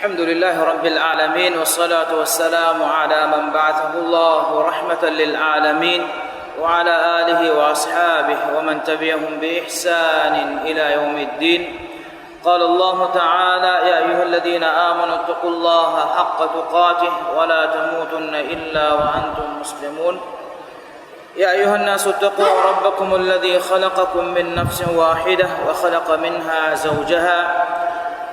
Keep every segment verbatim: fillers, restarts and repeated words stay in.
الحمد لله رب العالمين، والصلاة والسلام على من بعثه الله رحمة للعالمين، وعلى آله وأصحابه ومن تبعهم بإحسان إلى يوم الدين. قال الله تعالى: يا أيها الذين آمنوا اتقوا الله حق تقاته ولا تموتن إلا وأنتم مسلمون. يا أيها الناس اتقوا ربكم الذي خلقكم من نفس واحدة وخلق منها زوجها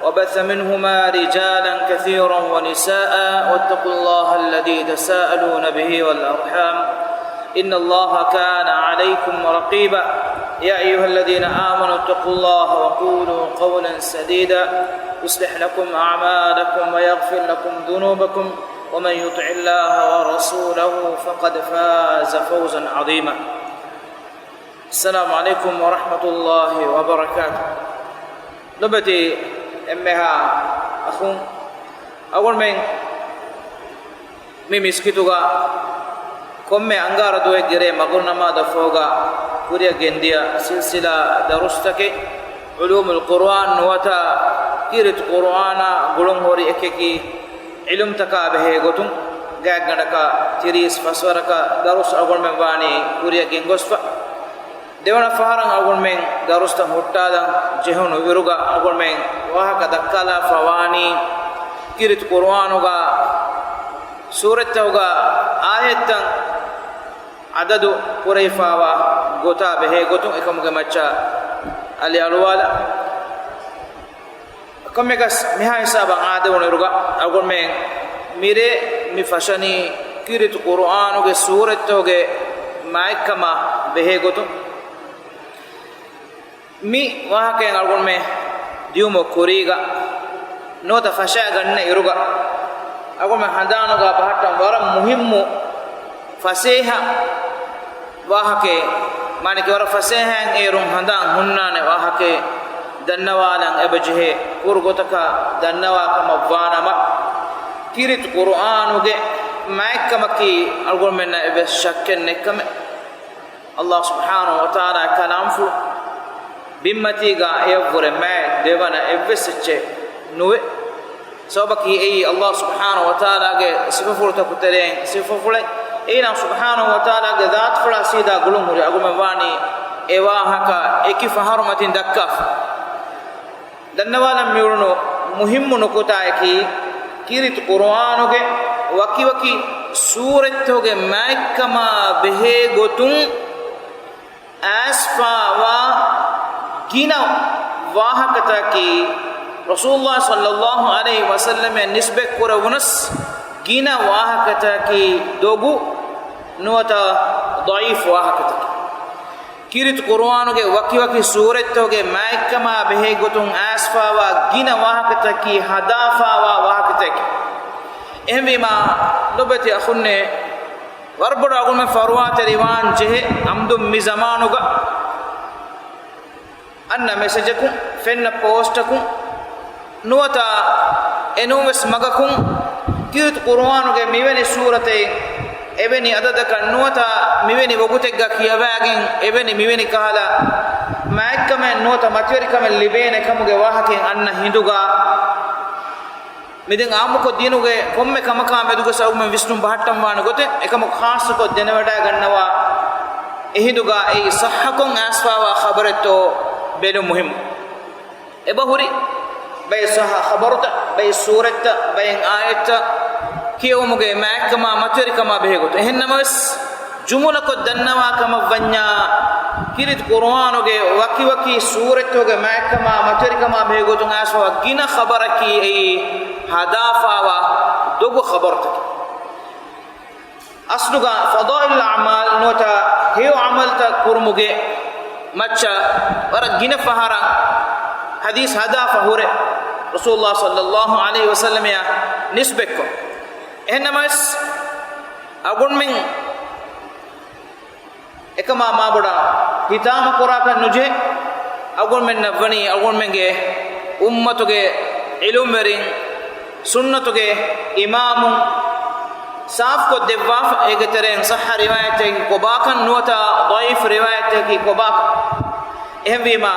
وبث منهما رجالا كثيرا ونساء واتقوا الله الذي تساءلون به والأرحام إن الله كان عليكم رقيبا. يا أيها الذين آمنوا اتقوا الله وقولوا قولا سديدا يصلح لكم أعمالكم ويغفر لكم ذنوبكم ومن يطع الله ورسوله فقد فاز فوزا عظيما. السلام عليكم ورحمة الله وبركاته. ލޮބުވެތި އެންމެހާ އަޚުން، އަޅުގަނޑުމެން މި މިސްކިތުގަ ކޮންމެ އަންގާރަ ދުވަހެއްގެ ރޭ މަގުރިބު ނަމާދަށް ފަހުގަ ކުރިއަށް ގެންދިޔަ ސިލްސިލާ ދަރުސްތަކެއް، ޢުލޫމުލް ޤުރުއާން ނުވަތަ ކީރިތި ޤުރުއާނާ ގުޅުން ހުރި އެކި އެކި ޢިލްމުތަކާ ބެހޭ ގޮތުން، ގާތްގަނޑަކަށް ތިރީސް ފަސްވަރަކަށް ދަރުސް އަޅުގަނޑުމެން ވާނީ ކުރިއަށް ގެންގޮސްފަ. ދެވަނަ ފަހަރަށް އަޅުގަނޑުމެން ދަރުސްތައް ހުއްޓާލަން ޖެހުނު އިރުގަ އަޅުގަނޑުމެން ވާހަކަ ދައްކާލާފަ ވާނީ، ކީރިތި ޤުރުއާނުގަ ސޫރަތްތަކުގަ އާޔަތްތައް ޢަދަދު ކުރެވިފަވާ ގޮތާ ބެހޭ ގޮތުން އެކަމުގެ މައްޗަށް އަލި އަޅުވާލަން. ކޮންމެއަކަސް މިހާ ހިސާބަށް އާދެވުނު އިރުގަ އަޅުގަނޑުމެން މިރޭ މި ފަށަނީ ކީރިތި ޤުރުއާނުގެ ސޫރަތްތަކުގެ މާތްކަމާ ބެހޭ ގޮތުން. މި ވާހަކައިން އަޅުގަނޑުމެން ދިއުމުގެ ކުރީގަ ނުވަތަ ފަށައިގަންނަ އިރުގަ އަޅުގަނޑުމެން ހަނދާނުގަ ބަހައްޓަން ވަރަށް މުހިއްމު ފަސޭހަ ވާހަކައެއް، މާނައަކީ ވަރަށް ފަސޭހައިން އޭރުން ހަނދާން ހުންނާނެ ވާހަކައެއް ދަންނަވާލަން އެބަޖެހޭ. ކުރު ގޮތަކަށް ދަންނަވާ ކަމަށް ވާނަމަ، ކީރިތި ޤުރުއާނުގެ މާތްކަމަކީ އަޅުގަނޑުމެންނަށް އެއްވެސް ޝައްކެއް ނެތްކަމެއް. އައްލާހު ސުބްޙާނަހު ވަތަޢާލާގެ ކަލާމްފުޅު ބިންމަތީގަ އެޔަށްވުރެ މާތް ދެވަނަ އެއްވެސް އެއްޗެއް ނުވޭ. ސަބަބަކީ އެއީ އައްލާހު ސުބްޙާނަހު ވަތަޢާލާގެ ސިފަފުޅުތަކު ތެރެއިން ސިފަފުޅެއް. އެއީ ނަމަ ސުބްޙާނަހު ވަތަޢާލާގެ ޛާތުފުޅާ ސީދާ ގުޅުން ހުރި އަޅުގަނޑުމެން ވާނީ އެ ވާހަކަ އެކި ފަހަރު މަތިން ދައްކާފަ. ދަންނަވާލަން މިއުޅުނު މުހިއްމު ނުކުތާއަކީ، ކީރިތި ޤުރުއާނުގެ ވަކިވަކި ސޫރަތްތަކުގެ މާތްކަމާ ބެހޭ ގޮތުން އައިސްފާވާ ގިނަ ވާހަކަތަކަކީ، ރަސޫލުﷲ ޞައްލަﷲ ޢަލައިހި ވަސައްލަމަށް ނިސްބަތްކުރެވުނަސް، ގިނަ ވާހަކަތަކަކީ ދޮގު ނުވަތަ ޟަޢީފު ވާހަކަތަކެއް. ކީރިތި ޤުރުއާނުގެ ވަކިވަކި ސޫރަތްތަކުގެ މާތްކަމާ ބެހޭ ގޮތުން އައިސްފާވާ ގިނަ ވާހަކަތަކަކީ ހަދާފާވާ ވާހަކަތަކެއް. އެހެންވީމާ، ލޮބުވެތި އަޚުންނޭ، ވަރަށް ބޮޑަށް އަޅުގަނޑުމެން ފަރުވާތެރިވާން ޖެހޭ، އަމްދުން މި ޒަމާނުގަ އަންނަ މެސެޖަކުން، ފެންނަ ޕޯސްޓަކުން ނުވަތަ އެނޫންވެސް މަގަކުން ކީރިތި ޤުރުއާނުގެ މިވެނި ސޫރަތެއް އެވެނި އަދަދަކަށް ނުވަތަ މިވެނި ވަގުތެއްގަ ކިޔަވައިގެން އެވެނި މިވެނި ކަހަލަ މާތްކަމެއް ނުވަތަ މަތިވެރިކަމެއް ލިބޭނެ ކަމުގެ ވާހަކައެއް އަންނަ ހިނދުގަ، މިދެން އާއްމުކޮށް ދީނުގެ ކޮންމެ ކަމަކާ މެދުގަ އަޅުގަނޑުމެން ވިސްނުން ބަހައްޓަން ވާނެ ގޮތެއް، އެކަމަކު ޚާއްޞަކޮށް ދެނެވަޑައިގަންނަވާ އެހިނދުގަ އެއީ ޞައްޙަކޮށް އައިސްފާވާ ޚަބަރެއްތޯ ބެލުން މުހިއްމު. އެބަހުރި ބައެއް ޞައްޙަ ޚަބަރުތައް، ބައެއް ސޫރަތްތައް، ބައެއް އާޔަތްތައް ކިޔެވުމުގެ މާތްކަމާ މަތިވެރިކަމާ ބެހޭ ގޮތުން. އެހެންނަމަވެސް، ޖުމުލަކޮށް ދަންނަވާ ކަމަށް ވަންޏާ، ކީރިތި ޤުރުއާނުގެ ވަކިވަކި ސޫރަތްތަކުގެ މާތްކަމާ މަތިވެރިކަމާ ބެހޭ ގޮތުން އައިސްފާވާ ގިނަ ޚަބަރަކީ އެއީ ހަދާފާވާ ދޮގު ޚަބަރުތަކެއް. އަސްލުގަ ފަޟާއިލުލް އަޢުމާލް ނުވަތަ ހެޔޮ ޢަމަލުތައް ކުރުމުގެ މައްޗަށް ވަރަށް ގިނަ ފަހަރަށް ޙަދީޘް ހަދާފަ ހުރޭ، ރަސޫލުﷲ ޞައްލަﷲ ޢަލައިހި ވަސައްލަމައަށް ނިސްބަތްކޮށް. އެހެންނަމަވެސް، އަޅުގަނޑުމެން އެކަމާ މާބޮޑަށް ހިތާމަ ކުރާކަށް ނުޖެހޭ. އަޅުގަނޑުމެންނަށް ވަނީ އަޅުގަނޑުމެންގެ އުއްމަތުގެ ޢިލްމުވެރިން، ސުންނަތުގެ އިމާމުން ސާފުކޮށް ދެއްވާފަ، އޭގެ ތެރެއިން ޞައްޙަ ރިވާޔަތެއް ކޮބާކަން ނުވަތަ ޟަޢީފު ރިވާޔަތެއް ކޮބާކަން. އެހެންވީމާ،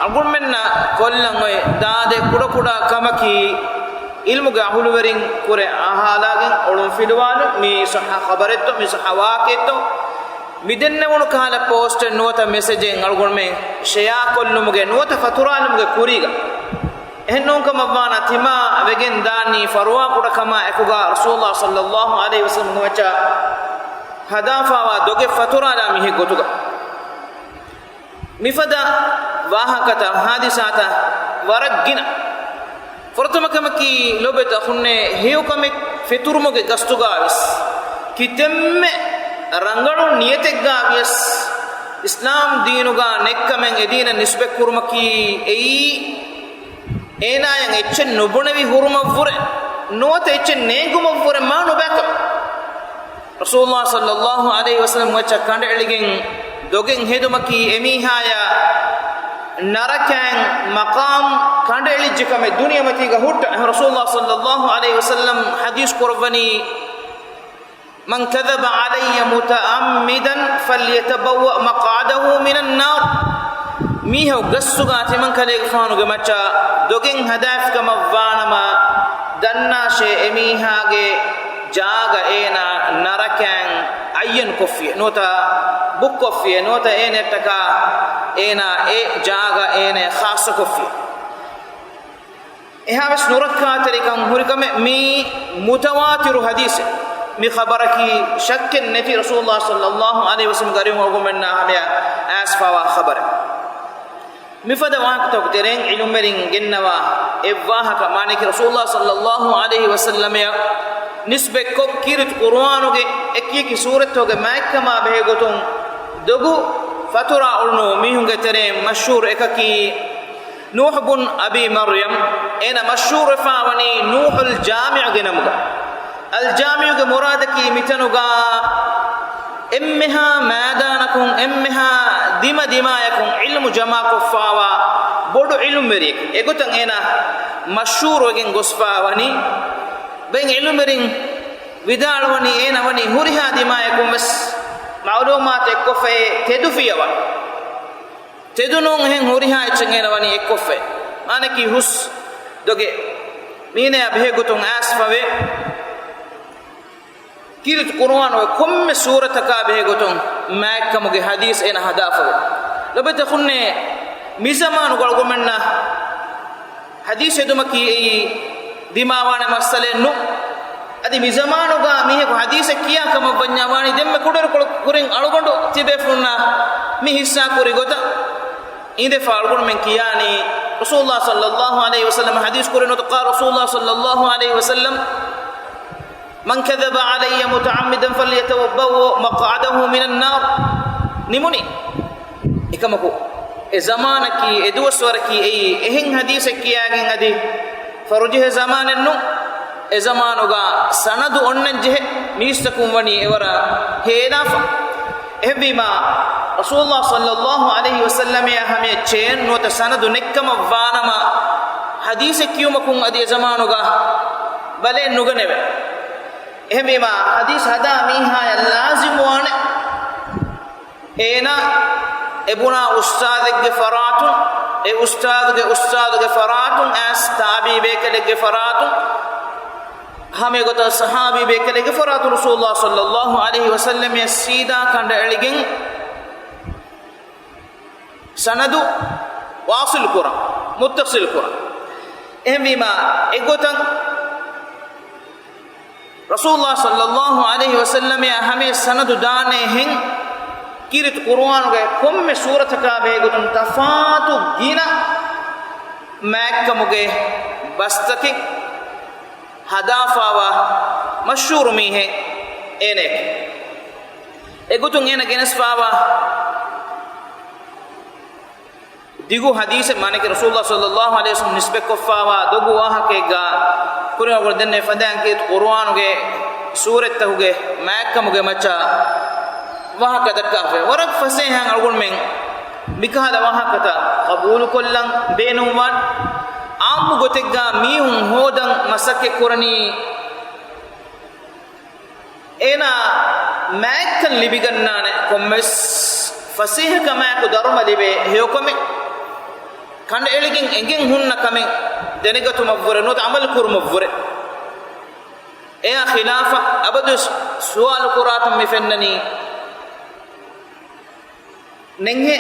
އަޅުގަނޑުމެންނަށް ކޮށްލަން އޮތް ދާދޭ ކުޑަކުޑަ ކަމަކީ، ޢިލްމުގެ އަހުލުވެރިން ކުރެ އަހާލާގެން އޮޅުން ފިލުވާލުން. މީ ޞައްޙަ ޚަބަރެއްތޯ، މީ ޞައްޙަ ވާޤިޢެއްތޯ، މި ދެންނެވުނު ކަހަލަ ޕޯސްޓެއް ނުވަތަ މެސެޖެއް އަޅުގަނޑުމެން ޝެއާކޮށްލުމުގެ ނުވަތަ ފަތުރާލުމުގެ ކުރީގަ. އެހެން ނޫންކަމަށްވާނަ ތިމާ ވެގެން ދާނީ ފަރުވާ ކުޑަކަމާ އެކުގަ ރަސޫލާ ޞައްލައްލާހު ޢަލައިހި ވަސައްލަމް މައްޗަށް ހަދާފާވާ ދޮގެއް ފަތުރާލާ މީހެއް ގޮތުގަ. މިފަދަ ވާހަކަތައް، ހާދިސާތައް ވަރަށް ގިނަ. ފުރަތަމަ ކަމަކީ، ލޮބުވެތި އަޚުންނޭ، ހެޔޮކަމެއް ފެތުރުމުގެ ގަސްތުގަ ވެސް، ކިތަންމެ ރަނގަޅު ނިޔަތެއްގަ ވިޔަސް، އިސްލާމް ދީނުގަ ނެއްކަމެއް އެދީނަށް ނިސްބަތްކުރުމަކީ އެއީ، އޭނާޔަށް އެއްޗެއް ނުބުނެވި ހުރުމަށްވުރެ، ނުވަތަ އެއްޗެއް ނޭނގުމަށްވުރެ މާ ނުބައިކަމެއް. ރަސޫލާ ޞައްލައްލާހު ޢަލައިހި ވަސައްލަމް މައްޗަށް ކަނޑައެޅިގެން ދޮގެއް ހެދުމަކީ އެމީހާޔަށް ނަރަކައިން މަޤާމް ކަނޑައެޅިއްޖެ ކަމެއް ދުނިޔެމަތީގަ ހުއްޓަ. ރަސޫލާ ޞައްލައްލާހު ޢަލައިހި ވަސައްލަމް ޙަދީޘް ކުރައްވަނީ، من كذب علي متعمدا فليتبوأ مقعده من النار. މީހަކު ގަސްތުގަ ތިމަންކަލޭގެފާނުގެ މައްޗަށް ދޮގެއް ހަދާފިކަމަށްވާނަމަ، ދަންނާށޭ އެމީހާގެ ޖާގަ އޭނާ ނަރަކައިން އައްޔަން ކޮށްފިޔެ ނުވަތަ ބުކް ކޮށްފިޔެ ނުވަތަ އޭނައަށްޓަކާ އޭނާ އެ ޖާގަ އޭނަޔަށް ޚާއްޞަ ކޮށްފިޔެ. އެހާވެސް ނުރައްކާތެރިކަން ހުރިކަމެއް. މީ މުތަވާތިރު ޙަދީޘެއް. މި ޚަބަރަކީ ޝައްކެއް ނެތި ރަސޫލުﷲ ޞައްލައްލާހު ޢަލައިހި ވަސައްލަމްގެ އަރިހުން އަޅުގަނޑުމެންނާ ހަމަޔަށް އައިސްފާވާ ޚަބަރެއް. މިފަދަ ވާހަކަތަކުގެ ތެރެއިން ޢިލްމުވެރިން ގެންނަވާ އެއްވާހަކަ މާނައަކީ، ރަސޫލުﷲ ޞައްލައްލާހު ޢަލައިހި ވަސައްލަމަޔަށް ނިސްބަތްކޮށް ކީރިތި ޤުރުއާނުގެ އެކިއެކި ސޫރަތްތަކުގެ މާތްކަމާ ބެހޭގޮތުން ދޮގު ފަތުރާ އުޅުނު މީހުންގެ ތެރެއިން މަޝްހޫރު އެކަކީ، ނޫޙު ބުން އަބީ މަރްޔަމް، އޭނަ މަޝްހޫރުވެފާވަނީ ނޫޙުލް ޖާމިޢުގެ ނަމުގަ. އަލްޖާމިޢުގެ މުރާދަކީ މިތަނުގަ އެންމެހާ މައިދާނަކުން، އެންމެހާ ދިމަދިމާޔަކުން ޢިލްމު ޖަމާކޮށްފާވާ ބޮޑު ޢިލްމުވެރިއެއް. އެގޮތަށް އޭނަ މަޝްހޫރުވެގެން ގޮސްފާވަނީ. ބައެއް ޢިލްމުވެރިން ވިދާޅުވަނީ، އޭނަ ވަނީ ހުރިހާ ދިމާޔަކުން ވެސް މަޢުލޫމާތު އެއްކޮށްފައި ތެދު ފިޔަވަޅު. ތެދުނޫން އެހެން ހުރިހާ އެއްޗެއް އޭނަ ވަނީ އެއްކޮށްފައި. މާނައަކީ ހުސް ދޮގެއް. މީނަޔާ ބެހޭގޮތުން އައިސްފަވޭ. ކީރިތި ޤުރުއާނުގެ ކޮންމެ ސޫރަތަކާ ބެހޭގޮތުން މާތްކަމުގެ ޙަދީޘް އޭނަ ހަދާފަވޭ. ލޮބުވެތި އަޚުންނޭ، މިޒަމާނުގަ އަޅުގަނޑުމެންނަށް ޙަދީޘް ހެދުމަކީ އެއީ ދިމާވާނެ މައްސަލައެއް ނޫން. އަދި މިޒަމާނުގަ މީހަކު ޙަދީޘެއް ކިޔާ ކަމަށްވަންޏާ ވާނީ ދެންމެ ކުޑަރުކޮޅު ކުރިން އަޅުގަނޑު ތިބޭފުޅުންނާ މި ޙިއްޞާ ކުރި ގޮތަށް އިނދެފަ އަޅުގަނޑުމެން ކިޔާނީ، ރަސޫލުﷲ ޞައްލައްލާހު ޢަލައިހި ވަސައްލަމަ ޙަދީޘް ކުރެއްވި ނުވަތަ، قال رسول الله صلى الله عليه وسلم، من كذب علي متعمدا فليتبوأ مقعده من النار. ނިމުނީ. އެކަމަކު، އެ ޒަމާނަކީ، އެ ދުވަސްވަރަކީ އެއީ އެހެން ޙަދީޘެއް ކިޔާގެން އަދި ފަރުޖެހޭ ޒަމާނެއް ނޫން. އެ ޒަމާނުގަ ސަނަދު އޮންނަންޖެހޭ މީސްތަކުން ވަނީ އެވަރަށް ހޭލާފަ. އެހެންވީމާ، ރަސޫލުﷲ ޞައްލައްލާހު ޢަލައިހި ވަސައްލަމަޔާ ހަމަޔަށް ޗޭން ނުވަތަ ސަނަދު ނެއްކަމަށް ވާނަމަ، ޙަދީޘެއް ކިޔުމަކުން އަދި އެ ޒަމާނުގަ ބަލައެއް ނުގަނެވޭ. އެހެންވީމާ، ޙަދީޘް ހަދާ މީހާޔަށް ލާޒިމުވާނެ، އޭނާ އެ ބުނާ އުސްތާޛެއްގެ ފަރާތުން، އެ އުސްތާޛުގެ އުސްތާޛުގެ ފަރާތުން އައިސް ތާބިޢީ ބޭކަލެއްގެ ފަރާތުން، ހަމައެގޮތަށް ޞަޙާބީ ބޭކަލެއްގެ ފަރާތުން ރަސޫލުﷲ ޞައްލައްލާހު ޢަލައިހި ވަސައްލަމަޔަށް ސީދާ ކަނޑައެޅިގެން ސަނަދު ވާޞިލު ކުރަން، މުއްތަޞިލު ކުރަން. އެހެންވީމާ، އެގޮތަށް ރަސޫލުﷲ ޞައްލައްލާހު ޢަލައިހި ވަސައްލަމަޔާ ހަމަޔަށް ސަނަދު ދާނޭ ހެން، ކީރިތި ޤުރުއާނުގެ ކޮންމެ ސޫރަތަކާ ބެހޭގޮތުން ތަފާތު ގިނަ މާތްކަމުގެ ބަސްތަކެއް ހަދާފާވާ މަޝްހޫރު މީހެއް އޭނައެކެ. އެގޮތުން އޭނަ ގެނެސްފާވާ ދިގު ޙަދީޘެއް، މާނައަކީ ރަސޫލުﷲ ޞައްލައްލާހު ޢަލައިހި ވަސައްލަމަ ނިސްބަތްކޮށްފާވާ ދޮގު ވާހަކައެއްގަ ކުރިން އަޅުގަނޑު ދެންނެވި ފަދައިން ކީރިތި ޤުރުއާނުގެ ސޫރަތްތަކުގެ މާތްކަމުގެ މައްޗަށް ވާހަކަ ދައްކާފައި. ވަރަށް ފަސޭހައިން އަޅުގަނޑުމެން މިކަހަލަ ވާހަކަތައް ޤަބޫލުކޮށްލަން ބޭނުންވާނެ. ޢާއްމު ގޮތެއްގަ މީހުން ހޯދަން މަސައްކަތް ކުރަނީ، އޭނާ މާތްކަން ލިބިގަންނާނެ ކޮންމެވެސް ފަސޭހަކަމާއެކު ދަރުމަ ލިބޭ ހެޔޮކަމެއް، ކަނޑައެޅިގެން އެނގެން ހުންނަ ކަމެއް، ދެނެގަތުމަށްވުރެ ނުވަތަ ޢަމަލު ކުރުމަށްވުރެ. އެއާ ޚިލާފަށް އަބަދުވެސް ސުވާލު ކުރާތަން މި ފެންނަނީ، ނެންހެ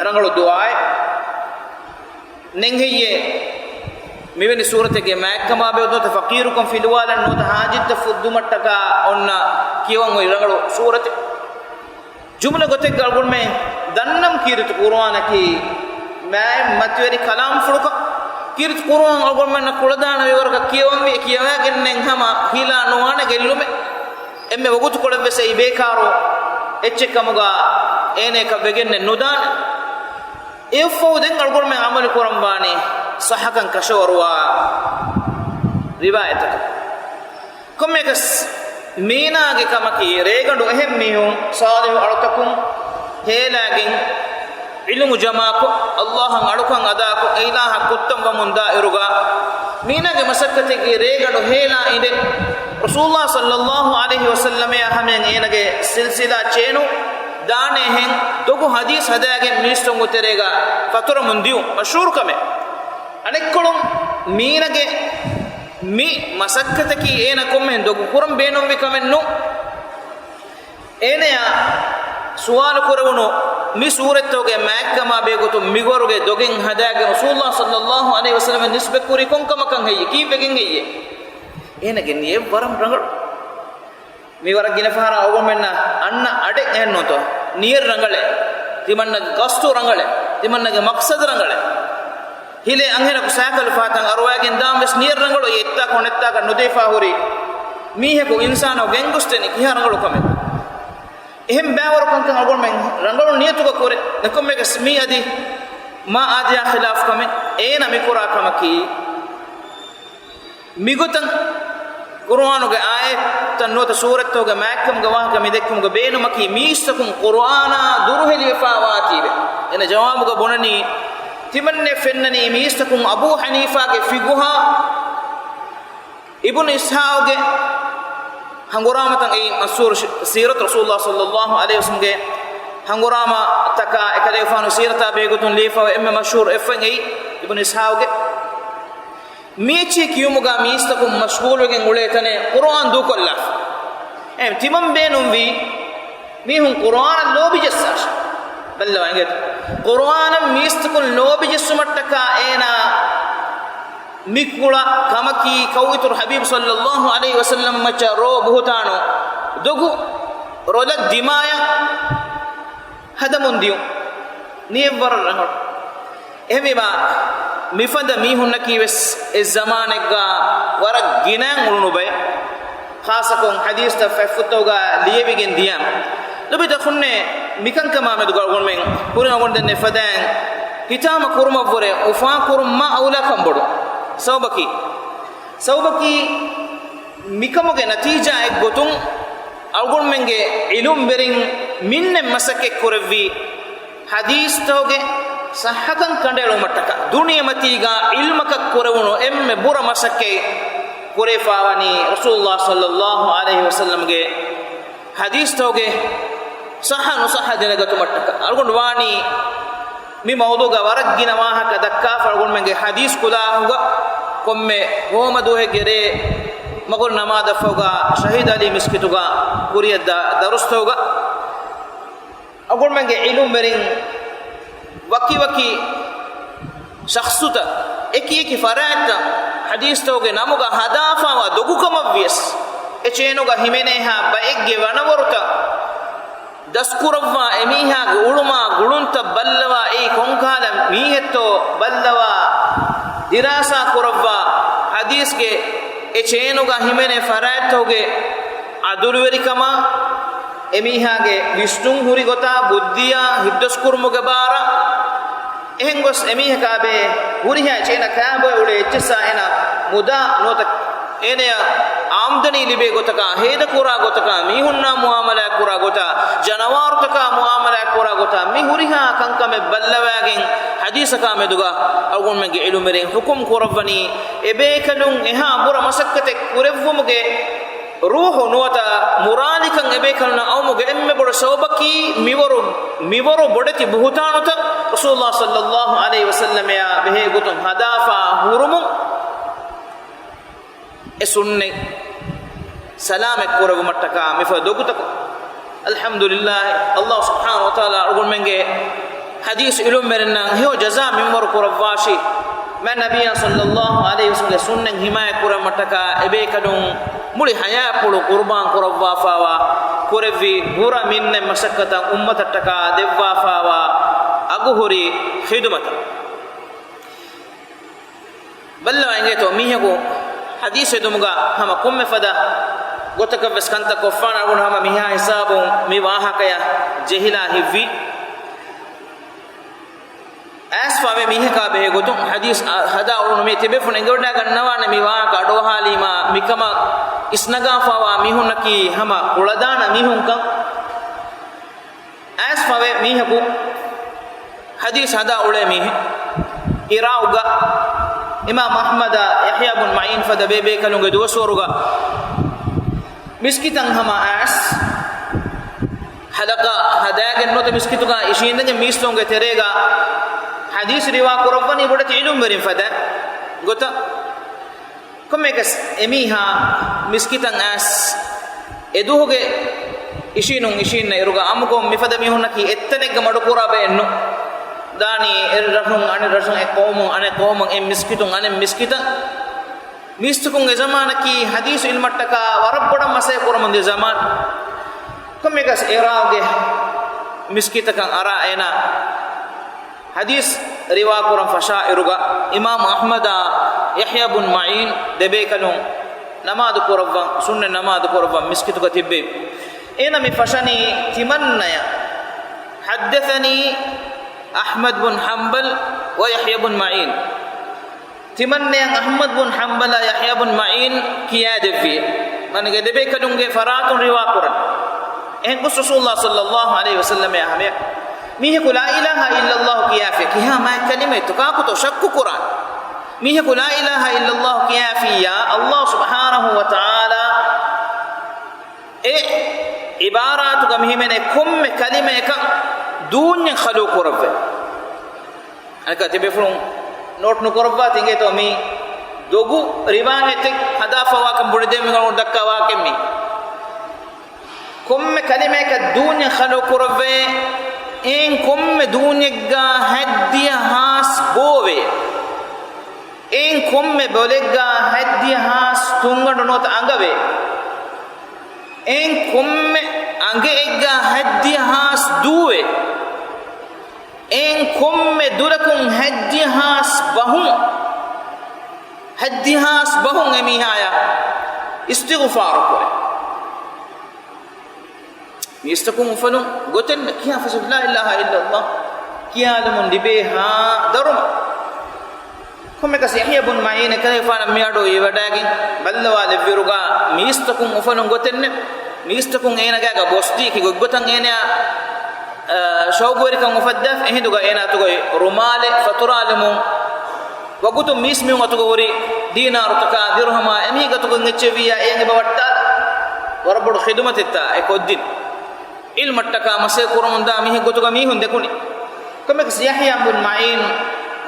ރަނގަޅު ދުޢާއެއް؟ ނެންހެއްޔޭ މިވެނި ސޫރަތެއްގެ މާތްކަމާ ބެހޭ ނުވަތަ ފަޤީރުކަން ފިލުވާލަން ނުވަތަ ޙާޖަތްތައް ފުއްދުމަށްޓަކާ އޮންނަ ކިޔަވަން އޮތް ރަނގަޅު ސޫރަތެއް؟ ޖުމްލަ ގޮތެއްގަ އަޅުގަނޑުމެން ދަންނަން ކީރިތި ޤުރުއާނަކީ މާތް މަތިވެރި ކަލާމްފުޅުކަން. ކީރިތި ޤުރުއާން އަޅުގަނޑުމެންނަށް ކުޅަދާނަވި ވަރަކަށް ކިޔަވަންވީ، ކިޔަވާގެންނެއް ހަމަ ހިލާ ނުވާނެ ގެއްލުމެއް. އެންމެ ވަގުތުކޮޅެއްވެސް އެއީ ބޭކާރު އެއްޗެއް ކަމުގަ އޭނަޔަކަށް ވެގެންނެއް ނުދާނެ. އެއަށްފަހު ދެން އަޅުގަނޑުމެން ޢަމަލު ކުރަންވާނީ ޞައްޙަކަން ކަށަވަރުވާ ރިވާޔަތަކަށް. ކޮންމެއަކަސް މީނާގެ ކަމަކީ، ރޭގަނޑު އެހެން މީހުން ޞާލިޙު އަޅުތަކުން ހޭލާގެން ޢިލްމު ޖަމާކޮށް، ﷲ އަށް އަޅުކަން އަދާކޮށް، އެ އިލާހަށް ކުއްތަން ވަމުން ދާ އިރުގަ، މީނާގެ މަސައްކަތަކީ ރޭގަނޑު ހޭލާ އިނދެ، ރަސޫލުﷲ ޞައްލަﷲ ޢަލައިހި ވަސައްލަމައާ ހަމަޔަށް އޭނަގެ ސިލްސިލާ ޗޭނު ދާނެ ހެން، ދޮގު ޙަދީޘް ހަދާގެން މީސްތަކުން ތެރޭގަ ފަތުރަމުން ދިޔުން މަޝްހޫރު ކަމެއް. އަނެއްކޮޅުން މީނަގެ މި މަސައްކަތަކީ އޭނަ ކޮންމެހެން ދޮގު ކުރަން ބޭނުންވި ކަމެއް ނޫން. އޭނަޔާ ސުވާލު ކުރެވުނު މި ސޫރަތްތަކުގެ މާތްކަމާ ބެހޭގޮތުން މިވަރުގެ ދޮގެއް ހަދާގެން ރަސޫލުﷲ ޞައްލަﷲ ޢަލައިހި ވަސައްލަމަށް ނިސްބަތްކުރީ ކޮންކަމަކަށް ހެއްޔޭ؟ ކީއްވެގެން ހެއްޔޭ؟ އޭނަގެ ނިޔަތް ވަރަށް ރަނގަޅު. މި ވަރަށް ގިނަ ފަހަރަށް އަޅުގަނޑުމެންނަށް އަންނަ އަޑެއް އެހެންނޫންތޯ؟ ނިޔަތް ރަނގަޅޭ، ތިމަންނަގެ ގަސްތު ރަނގަޅޭ، ތިމަންނަގެ މަޤްޞަދު ރަނގަޅޭ. ހިލޭ އަންހެނަކު ސައިކަލު ފަހަތަށް އަރުވައިގެން ދާން ވެސް ނިޔަތް ރަނގަޅު، އެއްތާކަށް އަނެއްތާކަށް ނުދީފާ ހުރި މީހަކު އިންސާނަކު ގެންގޮސްދެނީ ކިހާ ރަނގަޅު ކަމެއް؟ އެހެން ބައިވަރު ކަންކަން އަޅުގަނޑުމެން ރަނގަޅު ނިޔަތުގަ ކުރޭ. އެކަމަކު މީ އަދި މާ އާދަޔާ ޚިލާފު ކަމެއް. އޭނަ މި ކުރާ ކަމަކީ، މިގޮތަށް ޤުރުއާނުގެ އާޔަތްތައް ނުވަތަ ސޫރަތްތަކުގެ މާތްކަމުގެ ވާހަކަ މި ދެއްކުމުގެ ބޭނުމަކީ، މީސްތަކުން ޤުރުއާނާ ދުރުހެލިވެފާވާތީވެ. އޭނަ ޖަވާބުގަ ބުނަނީ، ތިމަންނެ ފެންނަނީ މީސްތަކުން އަބޫ ޙަނީފާގެ ފިޤުހާ، އިބްނު އިސްޙާޤުގެ ހަނގުރާމަތައް އެއީ މަޝްހޫރު ޝި-، ސީރަތު ރަސޫލުﷲ ޞައްލަﷲ ޢަލައިހި ވަސައްލަމްގެ ހަނގުރާމަތަކާ އެކަލޭގެފާނު ސީރަތާ ބެހޭގޮތުން ލިޔެފައި އެންމެ މަޝްހޫރު އެއްފަތް އެއީ އިބްނު އިސްޙާޤުގެ. މިއެއްޗެހި ކިޔުމުގަ މީސްތަކުން މަޝްޣޫލުވެގެން އުޅޭ ތަނެއް ޤުރުއާން ދޫކޮށްލާފަ. އެ ތިމަން ބޭނުންވީ މީހުން ޤުރުއާނަށް ލޯބި ޖައްސާށޭ. ބައްލަވާ އިނގޭތަ؟ ޤުރުއާނަށް މީސްތަކުން ލޯބި ޖެއްސުމަށްޓަކާ އޭނާ މި ކުޅަ ކަމަކީ ކައުއިތުރު ޙަބީބު ޞައްލަﷲ ޢަލައިހި ވަސައްލަމް މައްޗަށް ރޯ ބުހުތާނު ދޮގު ރޮލަށް ދިމާޔަށް ހަދަމުން ދިޔުން. ނިޔަތް ވަރަށް ރަނގަޅު. އެހެންވީމާ، މިފަދަ މީހުންނަކީ ވެސް އެ ޒަމާނެއްގަ ވަރަށް ގިނައިން އުޅުނު ބައެއް. ޚާއްޞަކޮށް ޙަދީޘްތައް ފަތްފުށްތަކުގަ ލިޔެވިގެން ދިޔަ. ލޮބުވެތި އަޚުންނޭ، މިކަންކަމާ މެދުގަ އަޅުގަނޑުމެން ކުރިން އަޅުގަނޑު ދެންނެވި ފަދައިން ހިތާމަ ކުރުމަށްވުރެ އުފާކުރުން މާ އައުލާ ކަންބޮޑު. ސަބަބަކީ، ސަބަބަކީ، މިކަމުގެ ނަތީޖާއެއް ގޮތުން އަޅުގަނޑުމެންގެ ޢިލްމުވެރިން މިންނެއް މަސައްކަތް ކުރެއްވީ، ޙަދީޘްތަކުގެ ޞައްޙަކަން ކަނޑައެޅުމަށްޓަކާ ދުނިޔެމަތީގަ ޢިލްމަކަށް ކުރެވުނު އެންމެ ބުރަ މަސައްކަތް ކުރެވިފައިވަނީ ރަސޫލުﷲ ޞައްލަﷲ ޢަލައިހި ވަސައްލަމްގެ ޙަދީޘްތަކުގެ ޞައްޙަ ނުޞައްޙަ ދެނެގަތުމަށްޓަކާ. އަޅުގަނޑު ވާނީ މި މައުޟޫޢުގަ ވަރަށް ގިނަ ވާހަކަ ދައްކާފަ އަޅުގަނޑުމެންގެ ޙަދީޘް ކުލާހުގަ ކޮންމެ ހޯމަ ދުވަހެއްގެ ރޭ މަގުރި ނަމާދަށްފަހުގަ ޝަހީދު ޢަލީ މިސްކިތުގަ ކުރިއަށްދާ ދަރުސްތަކުގަ އަޅުގަނޑުމެންގެ ޢިލްމުވެރިން ވަކިވަކި ޝަޚްޞުތައް އެކިއެކި ފަރާތްތައް ޙަދީޘްތަކުގެ ނަމުގަ ހަދާފައިވާ ދޮގުކަމަށްވިޔަސް، އެ ޗޭނުގަ ހިމެނޭހާ ބައެއްގެ ވަނަވަރުތައް ދަސްކުރައްވާ، އެމީހާގެ އުޅުމާ ގުޅުންތައް ބައްލަވާ، އެއީ ކޮންކަހަލަ މީހެއްތޯ ބައްލަވާ، ދިރާސާ ކުރައްވާ، ޙަދީޘްގެ އެ ޗޭނުގަ ހިމެނޭ ފަރާތްތަކުގެ ޢަދުލުވެރިކަމާ، އެމީހާގެ ވިސްނުން ހުރި ގޮތާ، ބުއްދިއާ، ހިތްދަސްކުރުމުގެ ބާރަށް، އެހެން ގޮސް އެމީހަކާބެހޭ ހުރިހާ ޗޭނަށް ކާބޮއެ އުޅޭ އެއްޗިއްސާ އޭނަ މުދާ ނުވަތަ އޭނަޔަށް އާމްދަނީ ލިބޭ ގޮތަކާ، ހޭދަކުރާ ގޮތަކާ، މީހުންނާ މުއާމަލާތް ކުރާ ގޮތާ، ޖަނަވާރުތަކާ މުއާމަލާތް ކުރާ ގޮތާ، މި ހުރިހާ ކަންކަމެއް ބައްލަވާގެން ޙަދީޘަކާ މެދުގަ އަޅުގަނޑުމެންގެ ޢިލްމުވެރިން ޙުކުމް ކުރައްވަނީ، އެބޭކަލުން އެހާ ބުރަ މަސައްކަތެއް ކުރެއްވުމުގެ ރޫޙު ނުވަތަ މުރާލިކަން އެބޭކަލުންނަށް އައުމުގެ އެންމެ ބޮޑު ސަބަބަކީ މިވަރު، މިވަރު ބޮޑެތި ބުހުތާނުތައް ރަސޫލުﷲ ޞައްލަﷲ ޢަލައިހި ވަސައްލަމައާ ބެހޭ ގޮތުން ހަދާފާ ހުރުމުން. އެ ސުންނަތް ސަލާމަތް ކުރެވުމަށްޓަކާ މިފަދަ ދޮގުތަކުން. އަލްޙަމްދުލިއްލާހި، އަލްލާހު ސުބްޙާނަހު ވަތަޢާލާ އަޅުގަނޑުމެންގެ ޙަދީޘް ޢިލްމުވެރިންނަށް ހެޔޮ ޖަޒާ މިންވަރު ކުރައްވާށި. މާތް ނަބިއްޔާ ޞައްލައްލާހު ޢަލައިހި ވަސައްލަމްގެ ސުންނަތް ޙިމާޔަތް ކުރުމަށްޓަކާ އެބޭކަލުން މުޅި ޙަޔާތްޕުޅު ޤުރުބާން ކުރައްވާފާވާ، ކުރެއްވި ބުރަ މިންނަތް މަސައްކަތަށް އުއްމަތަށްޓަކާ ދެއްވާފާވާ އަގުހުރި ޚިދުމަތަށް. ބައްލަވާ އިނގޭތޯ، މީހަކު ޙަދީޘް ހެދުމުގަ ހަމަ ކޮންމެ ފަދަ ގޮތަކަށްވެސް ކަންތައް ކޮށްފާނެ. އަޅުގަނޑު ހަމަ މިހާ ހިސާބުން މި ވާހަކަޔަށް ޖެހިލާ ހިތްވީ. އައިސްފަވޭ މީހަކާ ބެހޭ ގޮތުން ޙަދީޘް އަ، ހަދާ އުޅުނު މި ތިބޭފުޅުން އެނގިވަޑައިގަންނަވާނެ މި ވާހަކަ އަޑުއަހާލީމާ މިކަމަށް އިސްނަގާފާވާ މީހުންނަކީ ހަމަ ކުޅަދާނަ މީހުންކަން. އައިސްފަވޭ މީހަކު ޙަދީޘް ހަދާ އުޅޭ މީހެއް. ޢިރާޤުގަ އިމާމް އަޙްމަދާ ޔަޙްޔާ ބުން މަޢީން ފަދަ ބޭބޭކަލުންގެ ދުވަސްވަރުގަ މިސްކިތަށް ހަމަ އައިސް ޙަލަޤާ ހަދާގެން ނުވަތަ މިސްކިތުގަ އިށީނދެން މީސްތަކުންގެ ތެރޭގަ ޙަދީޘް ރިވާ ކުރައްވަނީ ބޮޑެތި ޢިލްމުވެރިން ފަދަ ގޮތަށް. ކޮންމެއަކަސް އެމީހާ މިސްކިތަށް އައިސް އެދުވަހުގެ އިށީނުން އިށީންނަ އިރުގަ އާއްމުކޮށް މިފަދަ މީހުންނަކީ އެއްތަނެއްގަ މަޑުކުރާ ބައެއް ނޫން. ދާނީ އެއް ރަށުން އަނެއް ރަށުން، އެއް ޤައުމުން އަނެއް ޤައުމަށް، އެއް މިސްކިތުން އަނެއް މިސްކިތަށް. މީސްތަކުން އެ ޒަމާނަކީ ޙަދީޘް ޢިލްމަށްޓަކާ ވަރަށް ބޮޑަށް މަސައްކަތް ކުރަމުންދިޔަ ޒަމާން. ކޮންމެއަކަސް ޢިރާޤުގެ މިސްކިތަކަށް އަރާ އޭނާ ޙަދީޘް ރިވާކުރަން ފަށާ އިރުގަ، އިމާމް އަޙްމަދާ ޔަޙްޔާ ބުން މަޢީން ދެބޭކަލުން ނަމާދު ކުރައްވަން، ސުންނަތް ނަމާދު ކުރައްވަން މިސްކިތުގަ ތިއްބެވި. އޭނަ މި ފަށަނީ ތިމަންނަޔަށް، حدثني أحمد بن حنبل ويحيى بن معين. ތިމަންނަޔަށް އަޙްމަދު ބުން ޙަންބަލާ ޔަޙްޔާ ބުން މަޢީން ކިޔާދެއްވި. މާނަ އެ ދެބޭކަލުންގެ ފަރާތުން ރިވާކުރަން. އެހެން ގޮސް ރަސޫލުﷲ ޞައްލައްލާހު ޢަލައިހި ވަސައްލަމައާ ހަމަޔަށް މީހަކު لا إله إلا الله ކިޔާފިޔަ، ކިހާ މާތް ކަލިމައެއްތޯ ކާކުތޯ ޝައްކު ކުރާނެ. މީހަކު لا إله إلا الله ކިޔާފިއްޔާ، ﷲ ސުބްޙާނަހު ވަތަޢާލާ އެ ޢިބާރާތުގަ މިހިމެނޭ ކޮންމެ ކަލިމަޔަކަށް ދޫންޏެއް ޚަލްޤު ކުރައްވޭ. އަނެއްކާ ތިބޭފުޅުން ނޯޓް ނުކުރައްވާތި އިނގޭތޯ މި ދޮގު ރިވާޔަތެއް ހަދާފަވާކަން ބުނެދޭ މި ދައްކާ ވާހަކަ މި. ކޮންމެ ކަލިމަޔަކަށް ދޫންޏެއް ޚަލްޤު ކުރައްވޭ، އެއިން ކޮންމެ ދޫންޏެއްގަ ހަތްދިހަ ހާސް ބޯވޭ. އެއިން ކޮންމެ ބޮލެއްގަ ހަތްދިހަ ހާސް ތުންގަނޑު ނުވަތަ އަނގަވޭ. އެއިން ކޮންމެ އަނގައެއްގަ ހަތްދިހަ ހާސް ދޫވޭ. އެއިން ކޮންމެ ދުލަކުން ހަތްދިހަ ހާސް ބަހުން، ހަތްދިހަ ހާސް ބަހުން އެމީހާޔަށް އިސްތިޣުފާރު ކުރޭ. މީސްތަކުން އުފަލުން ގޮތެއް ނެތް ކިޔާ ފަސް لا إله إلا الله ކިޔާލުމުން ލިބޭ ހާ ދަރުމަ. ކޮންމެއަކަސް ޔަޙްޔާ ބުން މަޢީން އެކަލޭފާނަށް މިއަޑު އިވަޑައިގެން ބައްލަވާލެއްވިއިރުގަ މީސްތަކުން އުފަލުން ގޮތެއް ނެތް. މީސްތަކުން އޭނަގާގަ ގޮސްދީ ކި ގޮތްގޮތަށް އޭނަޔާ، އަ، ޝައުގުވެރިކަން އުފައްދާފަ. އެހިނދުގަ އޭނާ އަތުގައި ރުމާލެއް ފަތުރާލުމުން ވަގުތު މީސްމީހުން އަތުގަ ހުރި ދީނާރުތަކާ ދިރުހަމާ އެމީހެއްގެ އަތުގަ އެއްޗެއް ވިއްޔާ އޭނަ އެބަ ވައްޓާލާ. ވަރަށް ބޮޑު ޚިދުމަތެއްތާ އެ ކޮށްދިން. ޢިލްމަށްޓަކާ މަސައްކަތް ކުރަމުންދާ މީހެއް ގޮތުގަ މީހުން ދެކުނި. ކޮންމެއަކަސް ޔަޙްޔާ ބުން މަޢީން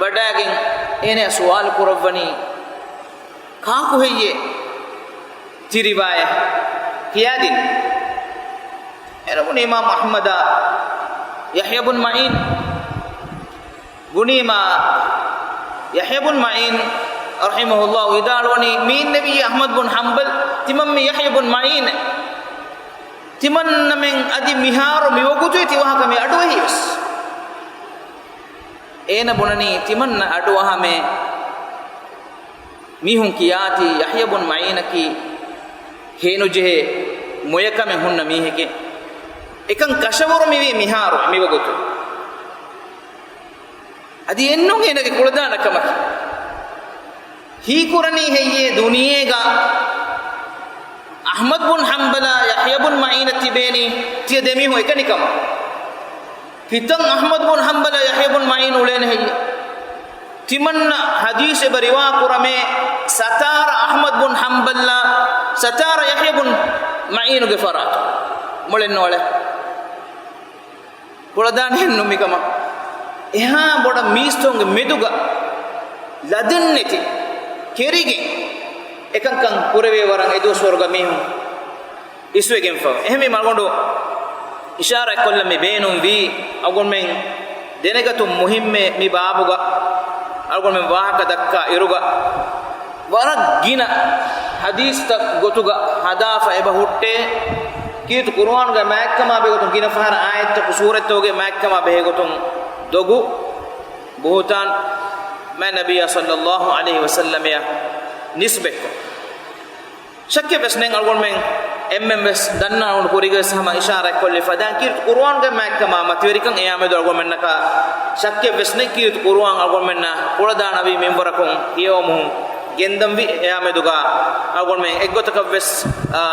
ވަޑައިގެން އޭނަޔާ ސުވާލު ކުރައްވަނީ، ކާކު ހެއްޔޭ ތި ރިވާޔަތް ކިޔާދިން؟ އޭނަ ބުނީ އިމާމް އަޙްމަދާ ޔަޙްޔާ ބުން މަޢީން. ބުނީމާ، ޔަޙްޔާ ބުން މަޢީން ރަޙިމަހުﷲ ވިދާޅުވަނީ، މީންނެވިއްޔާ އަޙްމަދު ބުން ޙަންބަލް، ތިމަން މީ ޔަޙްޔާ ބުން މަޢީނޭ. ތިމަންނަމެން އަދި މިހާރު މިވަގުތު ތި ވާހަކަ މި އަޑުއެހީވެސް. އޭނަ ބުނަނީ ތިމަންނަ އަޑުއަހަމޭ. މީހުން ކިޔާތީ ޔަޙްޔާ ބުން މަޢީނަކީ ހޭނުޖެހޭ މޮޔަކަމެއް ހުންނަ މީހެކޭ. އެކަން ކަށަވަރު މިވީ މިހާރު މިވަގުތު. އަދި އެއްނޫން އޭނަގެ ކުޅަދާނަކަމަކީ. ހީކުރަނީ ހެއްޔޭ ދުނިޔޭގަ އަޙްމަދު ބުން ޙަންބަލާ ޔަޙްޔާ ބުން މަޢީނަށް ތިބޭނީ ތިޔަ ދެމީހުން އެކަނިކަމަށް؟ ކިތަން އަޙްމަދު ބުން ޙަންބަލާ ޔަޙްޔާ ބުން މަޢީން އުޅޭނެ ހެއްޔޭ؟ ތިމަންނަ ޙަދީޘް އެބަ ރިވާ ކުރަމޭ ސަތާރަ އަޙްމަދު ބުން ޙަންބަލްއާ ސަތާރަ ޔަޙްޔާ ބުން މަޢީނުގެ ފަރާތުން. މޮޅެއް ނޫޅޭ. ކުޅަދާނެއެއްނު މިކަމަށް. އެހާ ބޮޑަށް މީސްތަކުންގެ މެދުގަ ލަދެއްނެތި ކެރިގެން އެކަންކަން ކުރެވޭ ވަރަށް އެދުވަސްވަރުގަ މީހުން އިސްވެގެންފަ. އެހެންވީމަ އަޅުގަނޑު އިޝާރާތްކޮށްލަން މި ބޭނުންވީ، އަޅުގަނޑުމެން ދެނެގަތުން މުހިއްމޭ މި ބާބުގަ އަޅުގަނޑުމެން ވާހަކަ ދައްކާ އިރުގަ، ވަރަށް ގިނަ ޙަދީޘްތައް ގޮތުގަ ހަދާފަ އެބަ ހުއްޓޭ، ކީރިތި ޤުރުއާނުގެ މާތްކަމާ ބެހޭގޮތުން ގިނަ ފަހަރަށް އާޔަތްތަކު ސޫރަތްތަކުގެ މާތްކަމާ ބެހޭގޮތުން ދޮގު، ބުހުތާން، މާތް ނަބިއްޔާ ޞައްލައްލާހު ޢަލައިހި ވަސައްލަމައަށް ނިސްބަތްކޮށް. ޝައްކެއްވެސް ނެތް އަޅުގަނޑުމެން އެންމެންވެސް ދަންނަވަން ކުރީގަވެސް ހަމަ އިޝާރާތްކޮށްލި ފަދައިން ކީރިތި ޤުރުއާނުގެ މާތްކަމާ މަތިވެރިކަން އެއާމެދު އަޅުގަނޑުމެންނަކަށް ޝައްކެއްވެސް ނެތް. ކީރިތި ޤުރުއާން އަޅުގަނޑުމެންނަށް ކުޅަދާނަވީ މިންވަރަކުން ކިޔަވަމުން ގެންދަންވީ. އެއާމެދުގަ އަޅުގަނޑުމެން އެއްގޮތަކަށްވެސް، އާ،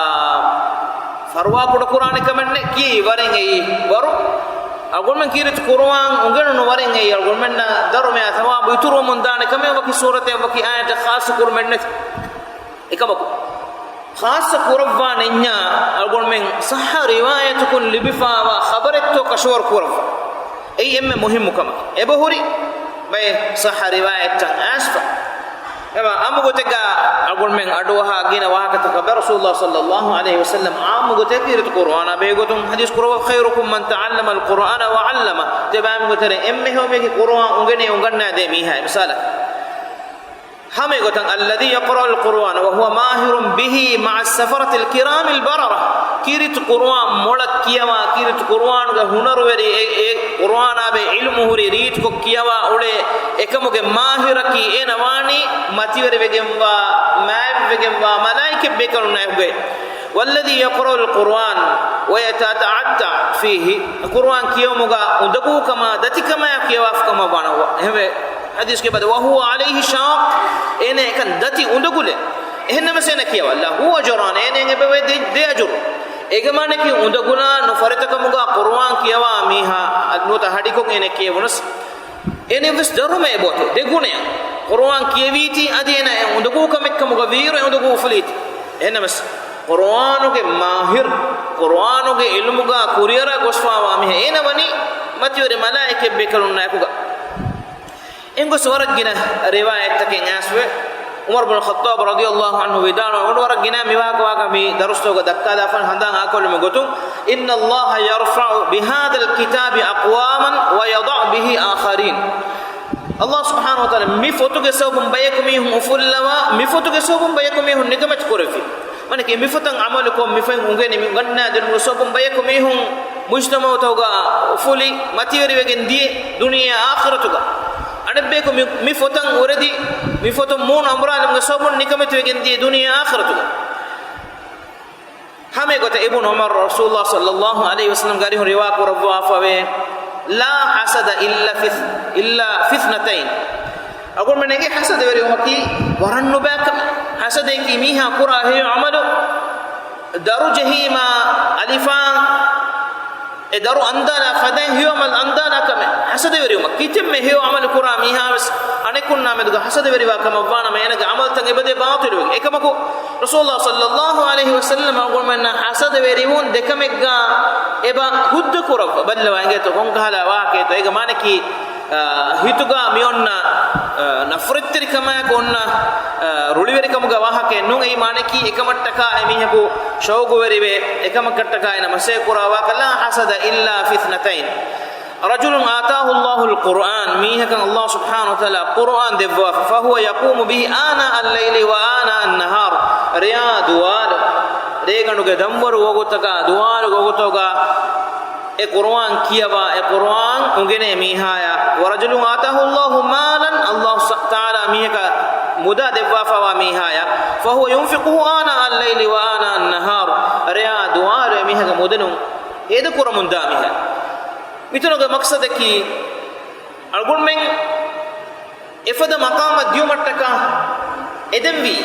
ފަރުވާ ކުޑަކުރާނެ ކަމެއް ނެތް. ކީ ވަރެއް އެއީ ވަރު. އަޅުގަނޑުމެން ކީރިތި ޤުރުއާން އުނގެނުނު ވަރެއް އެއީ އަޅުގަނޑުމެންނަށް ދަރުމަޔާ ޘަވާބު އިތުރުވަމުން ދާނެ ކަމެއް. ވަކި ސޫރަތެއް ވަކި އާޔަތެއް ޚާއްޞަ ކުރުމެއް ނެތި. އެކަމަކު، ޚާއްޞަ ކުރައްވާ ނެތް އަޅުގަނޑުމެން ޞައްޙަ ރިވާޔަތަކުން ލިބިފާވާ ޚަބަރެއްތޯ ކަށަވަރު ކުރައްވާ. އެއީ އެންމެ މުހިއްމު ކަމަކަށް. އެބަހުރި ބައެއް ޞައްޙަ ރިވާޔަތްތައް އައިސްފަ. އެމަ އާއްމު ގޮތެއްގަ އަޅުގަނޑުމެން އަޑުއަހާ ގިނަ ވާހަކަތަކަށް ރަސޫލުﷲ ޞައްލައްލާހު ޢަލައިހި ވަސައްލަމް އާއްމު ގޮތެއް ކީރިތި ޤުރުއާނާ ބެހޭގޮތުން ޙަދީޘް ކުރައްވާ، "خيركم من تعلم القرآن وعلمه." ތިޔަބައިމީހުންގެ ތެރެއިން އެންމެ ހެޔޮ މީހަކީ ޤުރުއާން އުނގެނޭ އުނގަންނާދޭ މީހާ. މިސާލަކަށް، ހަމަ އެގޮތަށް، "الذي يقرأ القرآن وهو ماهر به مع السفرة الكرام البررة." ކީރިތި ޤުރުއާން މޮޅަށް ކިޔަވާ، ކީރިތި ޤުރުއާނުގެ ހުނަރުވެރި، އެ، އެ ޤުރުއާނާ ބެހޭ ޢިލްމު ހުރި ރީތިކޮށް ކިޔަވާ އުޅޭ އެކަމުގެ މާހިރަކީ އޭނަ ވާނީ މަތިވެރިވެގެންވާ، މާތްވެގެންވާ މަލާއިކަތް ބޭކަލުންނާއެކުގައި. "والذي يقرأ القرآن ويتتعتع فيه." ޤުރުއާން ކިޔެވުމުގަ އުނދަގޫކަމާ ދަތިކަމާ ކިޔަވާފަ ކަމަށް ވާނަމަ، އެހެންވެ، ޙަދީޘްގެ ބަދަ، "وهو عليه شاق." އޭނަ އެކަން ދަތި އުނދަގުލޭ. އެހެންނަމަސް އޭނަ ކިޔަވާ، "ލަހު أجران." އޭނަ އެބަވޭ ދެ، ދެ އަޖުރު. އޭގެ މާނައަކީ އުނދަގުލާ ނުފަރިތަކަމުގަ ޤުރުއާން ކިޔަވާ މީހާ ނުވަތަ ހަޑިކޮށް އޭނަ ކިޔެވުނަސް، އޭނައަށްވެސް ދަރުމަ އެބައޮތޭ ދެ ގުނައަށް. ޤުރުއާން ކިޔެވީތީ އަދި އޭނަ އެ އުނދަގޫ ކަމެއްކަމުގަ ވީއިރު އެ އުނދަގޫ އުފުލީތީ. އެހެންނަމަސް، ޤުރުއާނުގެ މާހިރު، ޤުރުއާނުގެ ޢިލްމުގަ ކުރިއަރާ ގޮސްފާވާ މީހާ އޭނަ ވަނީ މަތިވެރި މަލާއިކަތް ބޭކަލުންނާއެކުގަ. އެނގޮސް ވަރަށް ގިނަ ރިވާޔަތްތަކެއް އައިސްވެ، ޢުމަރު ބުނު ޚައްޠާބު ރަޟިޔަﷲ ޢަންހު ވިދާޅުވާ ވަރަށް ގިނަ މި ވާހަކަ ވާހަކަ މި ދަރުސްތަކުގަ ދައްކާލާފަ ހަނދާން އާކޮށްލުމުގެ ގޮތުން، "إن الله يرفع بهذا الكتاب أقواما ويضع به آخرين." ﷲ ސުބްޙާނަހޫ ވަތަޢާލާ މި ފޮތުގެ ސަބަބުން ބަޔަކު މީހުން އުފުއްލަވާ، މި ފޮތުގެ ސަބަބުން ބަޔަކު މީހުން ނިކަމެތި ކުރެއްވި. މާނައަކީ މި ފޮތަށް ޢަމަލުކޮށް، މި ފޮތް އުނގެނި، މި އުނގަންނާދިނުމުގެ ސަބަބުން ބަޔަކު މީހުން މުޖްތަމަޢުތަކުގަ އުފުލި، މަތިވެރިވެގެން ދިޔަ ދުނިޔެ އާޚިރަތުގަ. އަނެއްބަޔަކު މި، މި ފޮތަށް އުރެދި، މި ފޮތުން މޫނު އަނބުރާލުމުގެ ސަބަބުން ނިކަމެތިވެގެން ދިޔަ ދުނިޔެ އާޚިރަތުގަ. ހަމަ އެގޮތަށް އިބްނު ޢުމަރު ރަސޫލުﷲ ޞައްލައްލާހު ޢަލައިހި ވަސައްލަމްގެ އަރިހުން ރިވާ ކުރައްވާފަވޭ، "لا حسد إلا في، إلا في اثنتين." އަޅުގަނޑުމެންނަށް އެނގޭ ޙަސަދަވެރިވުމަކީ ވަރަށް ނުބައި ކަމެއް. ޙަސަދައަކީ މީހާ ކުރާ ހެޔޮ ޢަމަލު، ދަރު ޖެހީމާ އަލިފާން، އެ ދަރު އަންދާލާ ފަދައިން ހެޔޮ ޢަމަލު އަންދާލާ ކަމެއް ޙަސަދަވެރިވުމަކީ. ކިތަންމެ ހެޔޮ ޢަމަލު ކުރާ މީހާވެސް އަނެކުންނާ މެދުގަ ޙަސަދަވެރިވާ ކަމަށް ވާނަމަ، އޭނަގެ ޢަމަލުތައް އެބަދޭ ބާޠިލުވެގެން. އެކަމަކު، ރަސޫލުﷲ ޞައްލައްލާހު ޢަލައިހި ވަސައްލަމް އަޅުގަނޑުމެންނަށް ޙަސަދަވެރިވުން ދެކަމެއްގަ އެބަ ހުއްދަ ކުރައްވާ. ބައްލަވާ އިނގޭތޯ ކޮންކަހަލަ ވާހަކައެއްތޯ. އޭގެ މާނައަކީ، އާ، ހިތުގަ މިއޮންނަ، އާ، ނަފްރަތްތެރިކަމާއެކު އޮންނަ، އާ، ރުޅިވެރިކަމުގެ ވާހަކައެއް ނޫން. އެއީ މާނައަކީ އެކަމަށްޓަކާ އެމީހަކު ޝައުގުވެރިވެ، އެކަމަކަށްޓަކާ އޭނަ މަސައްކަތް ކުރާ ވާހަކަ، "لا حسد إلا في اثنتين. رجل آتاه الله القرآن." މީހަކަށް ﷲ ސުބްޙާނަހޫ ވަތަޢާލާ ޤުރުއާން ދެއްވާފަ، "فهو يقوم به آناء الليل وآناء النهار." ރެޔާ ދުވާލު، ރޭގަނޑުގެ ދަންވަރު ވަގުތަކާ، ދުވާލު ވަގުތުގަ އެ ޤުރުއާން ކިޔަވާ، އެ ޤުރުއާން އުނގެނޭ މީހާޔަށް، "ورجل آتاه الله مالا." ﷲ ތަޢާލާ މީހަކަށް މުދާ ދެއްވާފަވާ މީހާޔަށް، "فهو ينفقه آناء الليل وآناء النهار." ރެޔާ ދުވާލު އެ މީހަކަށް މުދަލުން ހޭދަކުރަމުންދާ މީހާ. މިތަނުގެ މަޤްޞަދަކީ، އަޅުގަނޑުމެން އެފަދަ މަޤާމަށް ދިޔުމަށްޓަކާ އެދެންވީ،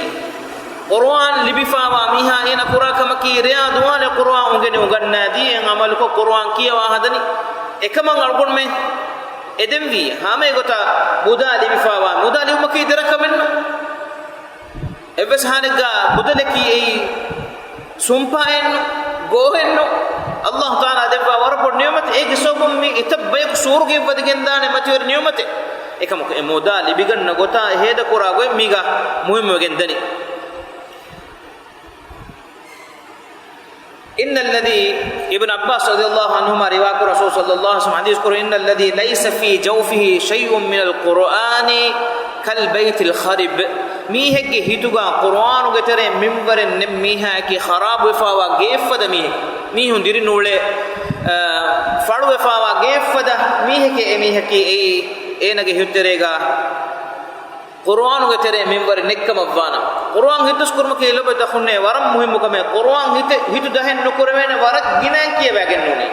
ޤުރުއާން ލިބިފާވާ މީހާ އޭނަ ކުރާ ކަމަކީ، ރެޔާ ދުވާލެއް ޤުރުއާން އުނގެނި އުނގަންނާދީ، އެ ޢަމަލުކޮށް ޤުރުއާން ކިޔަވާ ހަދަނީ. އެކަމަށް އަޅުގަނޑުމެން އެދެންވީ، ހަމަ އެގޮތަށް މުދާ ލިބިފާވާ، މުދާ ލިބުމަކީ ދެރަ ކަމެއްނު. އެއްވެސް ހާލެއްގަ މުދަލަކީ އެއީ ސުންޕާއެއްނު، ގޯހެއްނު. ﷲ ތަޢާލާ ދެއްވާ ވަރަށް ބޮޑު ނިޢުމަތެއް. އޭގެ ސަބަބުން މި އެތައް ބަޔަކު ސުވަރުގެ އިއްވަދިގެންދާނެ މަތިވެރި ނިޢުމަތެއް. އެކަމަކު އެ މުދާ ލިބިގަންނަ ގޮތާ އެ ހޭދަކުރާ ގޮތް މީގަ މުހިއްމުވެގެން ދަނީ. إن الذي، އިބްނު ޢައްބާސް ރަޟިޔަﷲ ޢަންހުމާ ރިވާކުރާ ރަސޫލު ޞައްލަﷲ ޢަލައިހި ވަސައްލަމަ ޙަދީޘް ކުރި، إن الذي ليس في جوفه شيء من القرآن كالبيت الخرب. މީހެއްގެ ހިތުގަ ޤުރުއާނުގެ ތެރޭ މިންވަރެއް ނެތް މީހާއަކީ ޚަރާބުވެފާވާ ގެއެއްފަދަ މީހެއް. މީހުން ދިރިނޫޅޭ، އަ، ފަޅުވެފާވާ ގެއެއްފަދަ މީހެކޭ މީހަކީ އެއީ އޭނަގެ ހިތުތެރޭގަ ޤުރުއާނުގެ ތެރޭ މިންވަރެއް ނެތްކަމަށްވާނަމަ. ޤުރުއާން ހިތުދަސްކުރުމަކީ ލޮބުވެތި އަޚުންނޭ ވަރަށް މުހިއްމު ކަމެއް. ޤުރުއާން ހިތެއް، ހިތު ދަހެއް ނުކުރެވޭނެ ވަރަށް ގިނައިން ކިޔަވައިގެން ނޫނީ.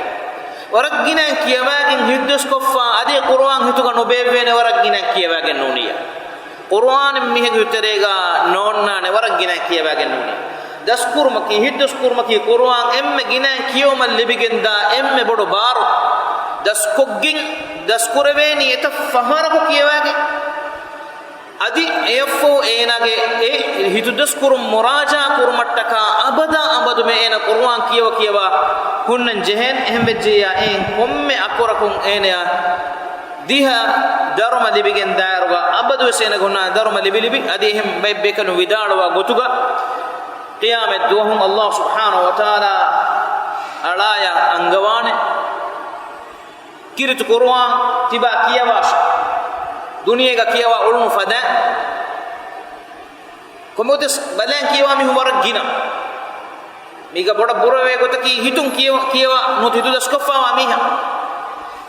ވަރަށް ގިނައިން ކިޔަވައިގެން ހިތުދަސްކޮށްފަ އަދި ޤުރުއާން ހިތުގަ ނުބޭއްވޭނެ ވަރަށް ގިނައިން ކިޔަވައިގެން ނޫނިއްޔާ. ޤުރުއާނެއް މީހެއްގެ ހިތުތެރޭގަ ނޯންނާނެ ވަރަށް ގިނައިން ކިޔަވައިގެން ނޫނީ. ދަސްކުރުމަކީ، ހިތުދަސްކުރުމަކީ ޤުރުއާން އެންމެ ގިނައިން ކިޔެވުމަށް ލިބިގެންދާ އެންމެ ބޮޑު ބާރު. ދަސްކޮށްގެން، ދަސްކުރެވޭނީ އެތައް ފަހަރަކު ކިޔަވައިގެން. އަދި އެއަށްފަހު އޭނާގެ އެ ހިތުދަސްކުރުން މުރާޖާ ކުރުމަށްޓަކާ އަބަދާ އަބަދުމެ އޭނާ ޤުރުއާން ކިޔަވަ ކިޔަވާ ހުންނަން ޖެހޭނެ. އެހެން ވެއްޖެއްޔާ އެހެން ކޮންމެ އަކުރަކުން އޭނަޔަށް ދިހަ ދަރުމަ ލިބިގެން ދާއިރުގަ އަބަދުވެސް އޭނަގެ ހުންނާނެ ދަރުމަ ލިބި ލިބި. އަދި އެހެން ބައެއް ބޭކަލުން ވިދާޅުވާ ގޮތުގަ ޤިޔާމަތް ދުވަހުން ﷲ ސުބްޙާނަހޫ ވަތަޢާލާ އަޅާޔަށް އަންގަވާނެ. ކީރިތި ޤުރުއާން ތިބާ ކިޔަވާށޭ. ދުނިޔޭގަ ކިޔަވާ އުޅުނު ފަދައިން. ކޮންމެ ގޮތެއް ބަލައިން ކިޔަވާ މީހުން ވަރަށް ގިނަ. މީގަ ބޮޑަށް ބުރަވޭ ގޮތަކީ ހިތުން ކިޔަވާ، ކިޔަވާ ނުވަތަ ހިތު ދަސްކޮށްފާވާ މީހާ.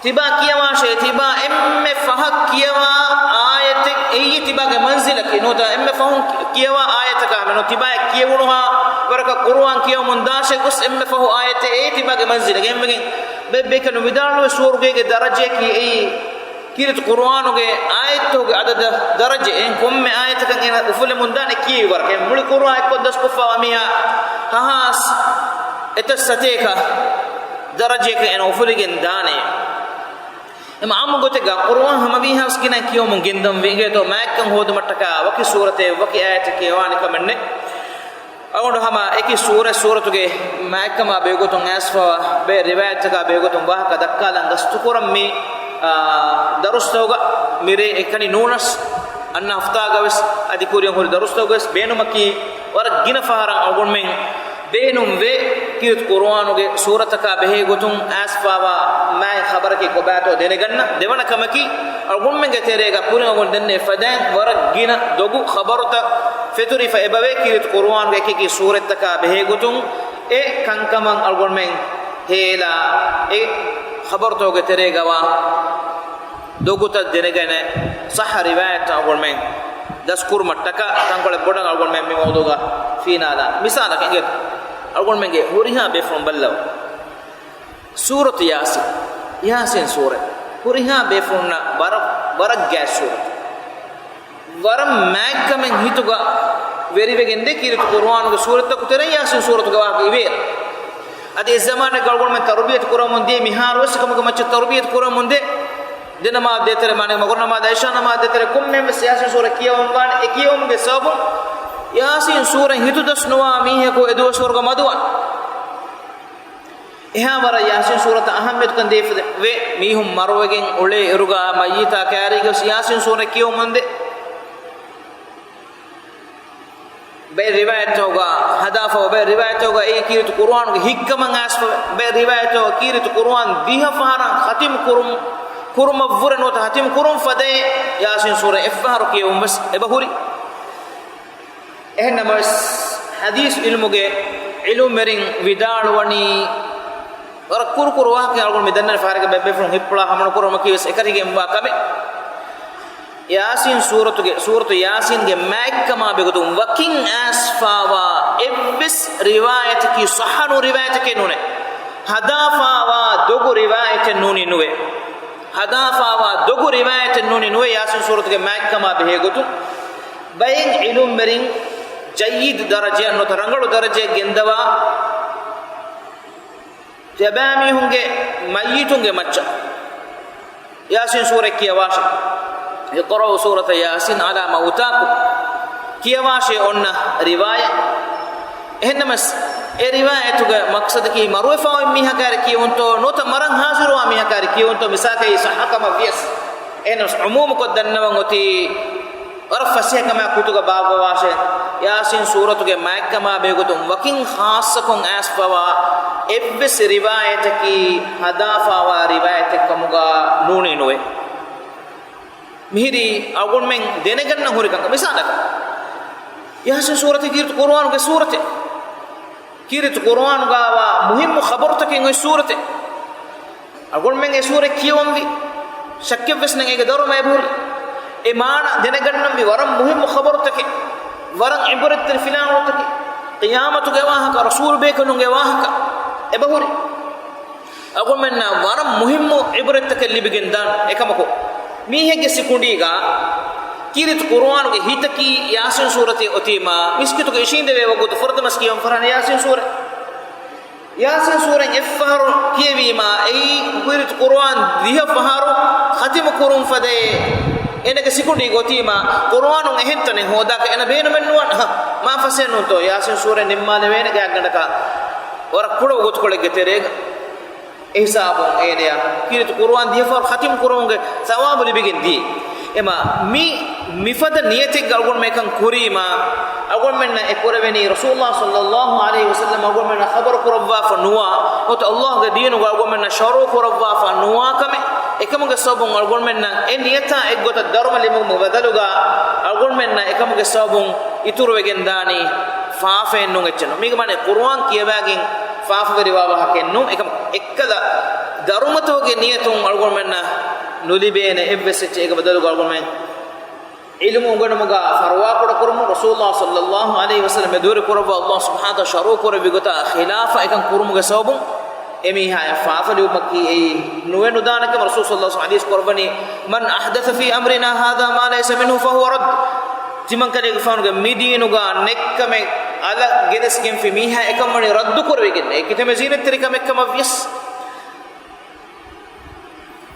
ތިބާ ކިޔަވާށޭ، ތިބާ އެންމެ ފަހަށް ކިޔަވާ އާޔަތެއް އެއީ ތިބާގެ މަންޒިލަކީ ނުވަތަ އެންމެ ފަހުން ކި-، ކިޔަވާ އާޔަތަކާ ހަމަ ނުވަތަ ތިބާއަށް ކިޔެވުނުހާ ވަރަކަށް ޤުރުއާން ކިޔަވަމުން ދާށޭ ގޮސް އެންމެ ފަހު އާޔަތެއް އެއީ ތިބާގެ މަންޒިލަކީ. އެންމެގެން ބެ-، ބޭކަލުން ވިދާޅުވޭ ސުވަރުގޭގެ ދަރަޖަޔަކީ އެއީ ކީރިތި ޤުރުއާނުގެ އާޔަތްތަކުގެ އަދަދަށް ދަރަޖަ. އެހެން ކޮންމެ އާޔަތަކަށް އޭނަ އުފުލެމުންދާނެ ކިޔެވި ވަރަކަށް. އެ މުޅި ޤުރުއާން އެއްކޮށް ދަސްކޮށްފަވާ މީހާ ހަހާސް އެތައް ސަތޭކަ ދަރަޖަޔަކަށް އޭނަ އުފުލިގެން ދާނެ. އެމަ އާއްމު ގޮތެއްގަ ޤުރުއާން ހަމަވީހާސް ގިނަ ކިޔަވަމުން ގެންދަމުން ވެގޭތޯ މާތްކަން ހޯދުމަށްޓަކާ ވަކި ސޫރަތެއް ވަކި އާޔަތެއް ކިޔަވާނެ ކަމެއް ނެތް. އަޅުގަނޑު ހަމަ އެކި ސޫރަ ސޫރަތުގެ މާތްކަމާ ބެހޭގޮތުން އައިސްފަވާ ބެ ރިވާޔަތްތަކާ ބެހޭގޮތުން ވާހަކަ ދައްކާލަން ގަސްތުކުރަން މި، އާ، ދަރުސްތަކުގަ މިރޭ އެކަނި ނޫނަސް އަންނަ ހަފްތާގަވެސް އަދި ކުރިއަށް ހުރި ދަރުސްތަކުގަވެސް ބޭނުމަކީ ވަރަށް ގިނަ ފަހަރަށް އަޅުގަނޑުމެން ބޭނުންވޭ ކީރިތި ޤުރުއާނުގެ ސޫރަތަކާ ބެހޭގޮތުން އައިސްފަވާ މާތް ޚަބަރަކީ ކޮބާތޯ ދެނެގަންނަ. ދެވަނަ ކަމަކީ، އަޅުގަނޑުމެންގެ ތެރޭގަ ކުރިން އަޅުގަނޑު ދެންނެވި ފަދައިން ވަރަށް ގިނަ ދޮގު ޚަބަރުތައް ފެތުރިފަ އެބަވޭ ކީރިތި ޤުރުއާނުގެ އެކިއެކި ސޫރަތްތަކާ ބެހޭގޮތުން. އެ ކަންކަމަށް އަޅުގަނޑުމެން ހޭލާ، އެ ޚަބަރުތަކުގެ ތެރޭގަވާ ދޮގުތައް ދެނެގަނެ، ޞައްޙަ ރިވާޔަތްތައް އަޅުގަނޑުމެން ދަސްކުރުމަށްޓަކާ ތަންކޮޅެއް ބޮޑަށް އަޅުގަނޑުމެން މި މައުޟޫގަ ފީނާލާނެ. މިސާލަކަށް އިނގޭތޯ، އަޅުގަނޑުމެންގެ ހުރިހާ ބޭފުޅުން ބައްލަވާ. ސޫރަތު ޔާސީން، ޔާސީން ސޫރަތް ހުރިހާ ބޭފުޅުންނަށް ވަރަށް، ވަރަށް ގާތް ސޫރަތެއް. ވަރަށް މާތްކަމެއް ހިތުގަ ވެރިވެގެންދޭ ކީރިތި ޤުރުއާނުގެ ސޫރަތްތަކުގެ ތެރެއިން ޔާސީން ސޫރަތުގެ ވާހަކަ އިވޭ. އަދި އެ ޒަމާނެއްގަ އަޅުގަނޑުމެން ތަރުބިޔަތު ކުރަމުން ދިޔަ މިހާރުވެސް އެކަމުގެ މައްޗަށް ތަރުބިޔަތު ކުރަމުން ދޭ. ދެ ނަމާދު ދޭތެރޭ، މާނަ މަގުރިބް ނަމާދު، އިޝާ ނަމާދު ދޭތެރޭ ކޮންމެވެސް ޔާސީން ސޫރަތް ކިޔަވަމުން ވާނެ. އެ ކިޔެވުމުގެ ސަބަބުން ޔާސީން ސޫރަތް ހިތުދަސް ނުވާ މީހަކު އެ ދުވަސްވަރުގަ މަދުވާނެ. އެހާ ވަރަށް ޔާސީން ސޫރަތަށް އަހައްމިޔަތުކަން ދީފަ ވޭ. މީހުން މަރުވެގެން އުޅޭ އިރުގަ މައްޔިތާ ކައިރީގަވެސް ޔާސީން ސޫރަތް ކިޔަވަމުން ދޭ. ބައެއް ރިވާޔަތްތަކުގަ ހަދާފަ، ބައެއް ރިވާޔަތްތަކުގަ އެއީ ކީރިތި ޤުރުއާނުގެ ހިއްކަމަށް އައިސްފަ، ބައެއް ރިވާޔަތްތަކުގަ ކީރިތި ޤުރުއާން ދިހަ ފަހަރަށް ޚަތިމް ކުރުން، ކުރުމަށްވުރެ ނުވަތަ ޚަތިމް ކުރުން ފަދައިން ޔާސީން ސޫރަ އެއްފަހަރު ކިޔެވުން ވެސް އެބަހުރި. އެހެންނަމަވެސް، ޙަދީޘް ޢިލްމުގެ ޢިލްމުވެރިން ވިދާޅުވަނީ، ވަރަށް ކުރުކުރު ވާހަކަ އަޅުގަނޑު މި ދަންނަވަނީ ފަހަރެއްގަ ބައެއް ބޭފުޅުން ހިތްޕުޅާ ހަމަނުކުރުމަކީ ވެސް އެކަށީގެންވާ ކަމެއް. ޔާސީން ސޫރަތުގެ، ސޫރަތު ޔާސީންގެ މާތްކަމާ ބެހޭގޮތުން ވަކިން އައިސްފަވާ އެއްވެސް ރިވާޔަތަކީ ޞައްޙަ ނޫން ރިވާޔަތެކޭ ނޫނޭ. ހަދާފަވާ ދޮގު ރިވާޔަތެއް ނޫނީ ނުވޭ. ހަދާފަވާ ދޮގު ރިވާޔަތެއް ނޫނީ ނުވޭ ޔާސީން ސޫރަތުގެ މާތްކަމާ ބެހޭގޮތުން. ބައެއް ޢިލްމުވެރިން ޖައްޔިދު ދަރަޖައަށް ނުވަތަ ރަނގަޅު ދަރަޖައަށް ގެންދަވާ ތިޔަބައިމީހުންގެ މައްޔިތުންގެ މައްޗަށް ޔާސީން ސޫރަތް ކިޔަވާށޭ. اقرؤوا سورة ياسين على موتاكم. ކިޔަވާށޭ އޮންނަ ރިވާޔަތް. އެހެންނަމަސް، އެ ރިވާޔަތުގެ މަޤްޞަދަކީ މަރުވެފައި މީހަކާރި ކިޔެވުންތޯ ނުވަތަ މަރަން ހާޒިރުވާ މީހަކާރި ކިޔެވުންތޯ މިސާކައި ޞައްޙަ ކަމަށް ވިޔަސް. އެހެނަސް ޢުމޫމުކޮށް ދަންނަވަން އޮތީ ވަރަށް ފަސޭހަކަމާ ކުތުގަ ބާއްވަވާށޭ، ޔާސީން ސޫރަތުގެ މާތްކަމާ ބެހޭގޮތުން ވަކިން ޚާއްޞަކޮށް އައިސްފަވާ އެއްވެސް ރިވާޔަތަކީ ހަދާފާވާ ރިވާޔަތެއްކަމުގަ ނޫނީ ނުވޭ. މިހިރީ އަޅުގަނޑުމެން ދެނެގަންނަން ހުރި ކަންކަން. މިސާލަކަށް، ޔާސީން ސޫރަތީ ކީރިތި ޤުރުއާނުގެ ސޫރަތެއް. ކީރިތި ޤުރުއާނުގަވާ މުހިއްމު ޚަބަރުތަކެއް އޮތް ސޫރަތެއް. އަޅުގަނޑުމެން އެ ސޫރަ ކިޔަވަންވީ، ޝައްކެއްވެސް ނެތް އޭގެ ދަރުމަ އެބަހުރި. އެ މާނަ ދެނެގަންނަންވީ ވަރަށް މުހިއްމު ޚަބަރުތަކެއް، ވަރަށް ޢިބްރަތްތެރި ފިލާވަޅުތަކެއް، ޤިޔާމަތުގެ ވާހަކަ، ރަސޫލު ބޭކަލުންގެ ވާހަކަ އެބަހުރި. އަޅުގަނޑުމެންނަށް ވަރަށް މުހިއްމު ޢިބްރަތްތަކެއް ލިބިގެން ދާން. އެކަމަކު، މީހެއްގެ ސިކުނޑީގަ ކީރިތި ޤުރުއާނުގެ ހިތަކީ ޔާސީން ސޫރަތެއް އޮތީމާ، މިސްކިތުގަ އިށީނދެވޭ ވަގުތު ފުރަތަމަސް ކިޔަވަން ފަށާނެ ޔާސީން ސޫރަ. ޔާސީން ސޫރަ އެއްފަހަރު ކިޔެވީމާ، އެއީ ކީރިތި ޤުރުއާން ދިހަ ފަހަރު ޚަތިމު ކުރުން ފަދައޭ އޭނަގެ ސިކުނޑީގަ އޮތީމާ، ޤުރުއާނުން އެހެން ތަނެއް ހޯދާކަށް އޭނަ ބޭނުމެއް ނުވާނެ. ހަ، މާ ފަސޭހަ ނޫންތޯ ޔާސީން ސޫރަ ނިންމާލެވޭނެ ގާތްގަނޑަކަށް ވަރަށް ކުޑަ ގޮތުކޮޅެއްގެ ތެރޭގަ. އެހިސާބުން އޭނަޔަށް ކީރިތި ޤުރުއާން ދިހަފަހަރު ޚަތިމް ކުރުމުގެ ސަވާބު ލިބިގެން ދިޔަ. އެމާ މި މިފަދަ ނިޔަތެއްގަ އަޅުގަނޑުމެން އެކަން ކުރީމާ، އަޅުގަނޑުމެންނަށް އެ ކުރެވެނީ ރަސޫލުﷲ ޞައްލަﷲ ޢަލައިހި ވަސައްލަމް އަޅުގަނޑުމެންނަށް ޚަބަރު ކުރައްވާފަ ނުވާ، ނުވަތަ ﷲ ގެ ދީނުގަ އަޅުގަނޑުމެންނަށް ޝަރުޢު ކުރައްވާފަ ނުވާ ކަމެއް. އެކަމުގެ ސަބަބުން އަޅުގަނޑުމެންނަށް އެ ނިޔަތާ އެއްގޮތަށް ދަރުމަ ލިބުމުގެ ބަދަލުގަ އަޅުގަނޑުމެންނަށް އެކަމުގެ ސަބަބުން އިތުރުވެގެން ދާނީ ފާފައެއް ނޫން އެއްޗެއް ނޫން. މީގެ މާނަ ޤުރުއާން ކިޔަވާގެން ފާފަވެރިވާ ވާހަކައެއް ނޫން. އެކަމަކު އެއްކަލަ ދަރުމަތަކުގެ ނިޔަތުން އަޅުގަނޑުމެންނަށް ނުލިބޭނެ އެއްވެސް އެއްޗެއް. އޭގެ ބަދަލުގަ އަޅުގަނޑުމެން ޢިލްމު އުނގަނުމުގަ ފަރުވާކުޑަކުރުމުން، ރަސޫލުﷲ ޞައްލަﷲ ޢަލައިހި ވަސައްލަމް އެ ދުވަހު ކުރައްވާ ﷲ ސުބްޙާނަހޫ ވަތަޢާލާ ޝަރުޢު ކުރެއްވި ގޮތާ ޚިލާފަށް އެކަން ކުރުމުގެ ސަބަބުން އެމީހާޔަށް ފާފަ ލިބުމަކީ އެއީ ނުވެ ނުދާނެ ކަމަށް ރަސޫލު ޞައްލަﷲ ޢަލައިހި ވަސައްލަމް ޙަދީޘް ކުރައްވަނީ، "من أحدث في أمرنا هذا ما ليس منه فهو رد." ތިމަންކަލޭގެފާނުގެ މި ދީނުގަ ނެތްކަމެއް އަލަށް ގެނެސްގެންފި މީހާ އެކަން ވަނީ ރައްދު ކުރެވިގެން. އެ ކިތަންމެ ޒީނަތްތެރި ކަމެއް ކަމަށް ވިޔަސް.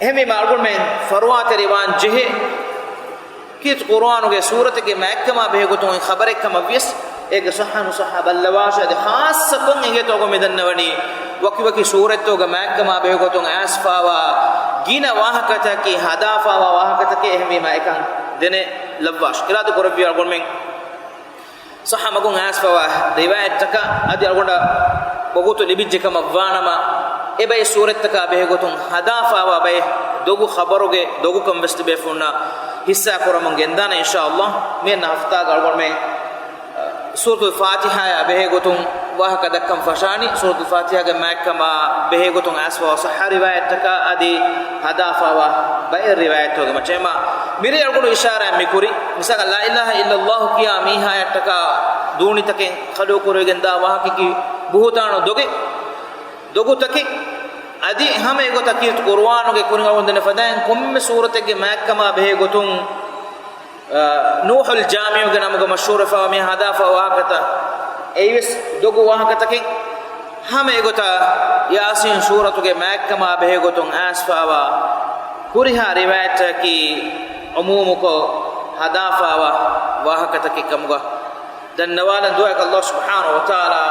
އެހެންވީމާ އަޅުގަނޑުމެން ފަރުވާތެރިވާން ޖެހޭ ކީރިތި ޤުރުއާނުގެ ސޫރަތެއްގެ މާތްކަމާ ބެހޭގޮތުން އޮތް ޚަބަރެއް ކަމަށް ވިޔަސް، އޭގެ ޞައްޙަ ނުޞައްޙަ ބައްލަވާށޭ. އަދި ޚާއްޞަކޮށް އެނގޭތޯ މި ދަންނަވަނީ ވަކިވަކި ސޫރަތްތަކުގެ މާތްކަމާ ބެހޭގޮތުން އައިސްފާވާ ގިނަ ވާހަކަތަކަކީ ހަދާފާވާ ވާހަކަތަކެއް. އެހެންވީމާ އެކަން ދެނެ ލައްވާށި. އިރާދަ ކުރެއްވި އަޅުގަނޑުމެން ޞައްޙަ މަގުން އައިސްފާވާ ރިވާޔަތްތަކަށް އަދި އަޅުގަނޑަށް ވަގުތު ލިބިއްޖެ ކަމަށް ވާނަމަ، އެބައި ސޫރަތްތަކާ ބެހޭގޮތުން ހަދާފާވާ ބައެއް ދޮގު ޚަބަރުގެ ދޮގުކަން ވެސް ތިބޭފުޅުންނަށް ހިއްސާ ކުރަމުން ގެންދާނެ އިންޝާﷲ. މިއަންނަ ހަފްތާގަ އަޅުގަނޑުމެން، އަ، ސޫރަތުލް ފާތިޙާޔާ ބެހޭގޮތުން ވާހަކަ ދައްކަން ފަށާނީ، ސޫރަތުލް ފާތިޙާގެ މާތްކަމާ ބެހޭގޮތުން އައިސްފާވާ ޞައްޙަ ރިވާޔަތްތަކާ އަދި ހަދާފާވާ ބައެއް ރިވާޔަތްތަކުގެ މައްޗަށް. އެމާ މިރޭ އަޅުގަނޑު އިޝާރާތް މިކުރި، މިސާލަކަށް لا إله إلا الله ކިޔާ މީހާޔަށްޓަކާ ދޫނިތަކެއް ޚަލްޤު ކުރެވިގެން ދާ ވާހަކައަކީ ބުހުތާނު ދޮގެއް، ދޮގުތަކެއް. އަދި ހަމަ އެގޮތަށް ކީރިތި ޤުރުއާނުގެ ކުރިން އަޅުގަނޑު ދެނެފަދައިން ކޮންމެ ސޫރަތެއްގެ މާތްކަމާ ބެހޭ ގޮތުން، އަ، ނޫޙުލް ޖާމިޢުގެ ނަމުގަ މަޝްހޫރުވެފައިވާ މި ހަދާފަ ވާހަކަތައް، އެއީވެސް ދޮގު ވާހަކަތަކެއް. ހަމަ އެގޮތަށް ޔާސީން ސޫރަތުގެ މާތްކަމާ ބެހޭ ގޮތުން އައިސްފާވާ ހުރިހާ ރިވާޔަތްތަކަކީ ޢުމޫމުކޮށް ހަދާފާވާ ވާހަކަތަކެއް ކަމުގަ ދަންނަވާލަން ދުޢާއަކަށް ﷲ ސުބްޙާނަހޫ ވަތަޢާލާ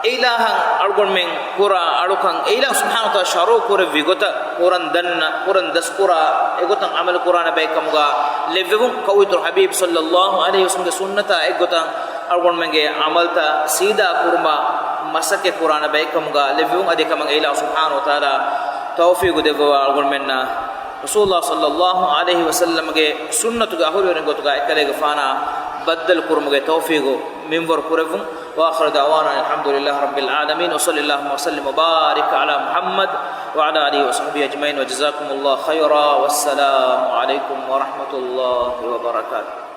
އެއިލާހަށް އަޅުގަނޑުމެން ކުރާ އަޅުކަން އެއިލާހު ސުބްޙާނަހޫ ވަތަޢާލާ ޝަރުޢު ކުރެއްވި ގޮތަށް ކުރަން ދަންނަ، ކުރަން ދަސްކުރާ އެގޮތަށް ޢަމަލު ކުރާނެ ބައެއް ކަމުގަ ލެއްވެވުން، ކައުއިތުރު ޙަބީބް ޞައްލަﷲ ޢަލައިހި ވަސައްލަމްގެ ސުންނަތާ އެއްގޮތަށް އަޅުގަނޑުމެންގެ ޢަމަލްތައް ސީދާ ކުރުމަށް މަސައްކަތް ކުރާނެ ބައެއް ކަމުގަ ލެއްވެވުން. އަދި އެކަމަށް އެއިލާހު ސުބްޙާނަހޫ ވަތަޢާލާ ތައުފީޤު ދެއްވަވާ އަޅުގަނޑުމެންނަށް ރަސޫލުﷲ ޞައްލަﷲ ޢަލައިހި ވަސައްލަމްގެ ސުންނަތުގެ އަހުލުވެރިން ގޮތުގަ އެކަލޭގެފާނާ ބައްދަލު ކުރުމުގެ ތައުފީޤު މިންވަރު ކުރެއްވުން. وآخر دعوانا أن الحمد لله رب العالمين، وصل اللهم وسلم وبارك على محمد وعلى آله وصحبه أجمعين، وجزاكم الله خيرا، والسلام عليكم ورحمة الله وبركاته.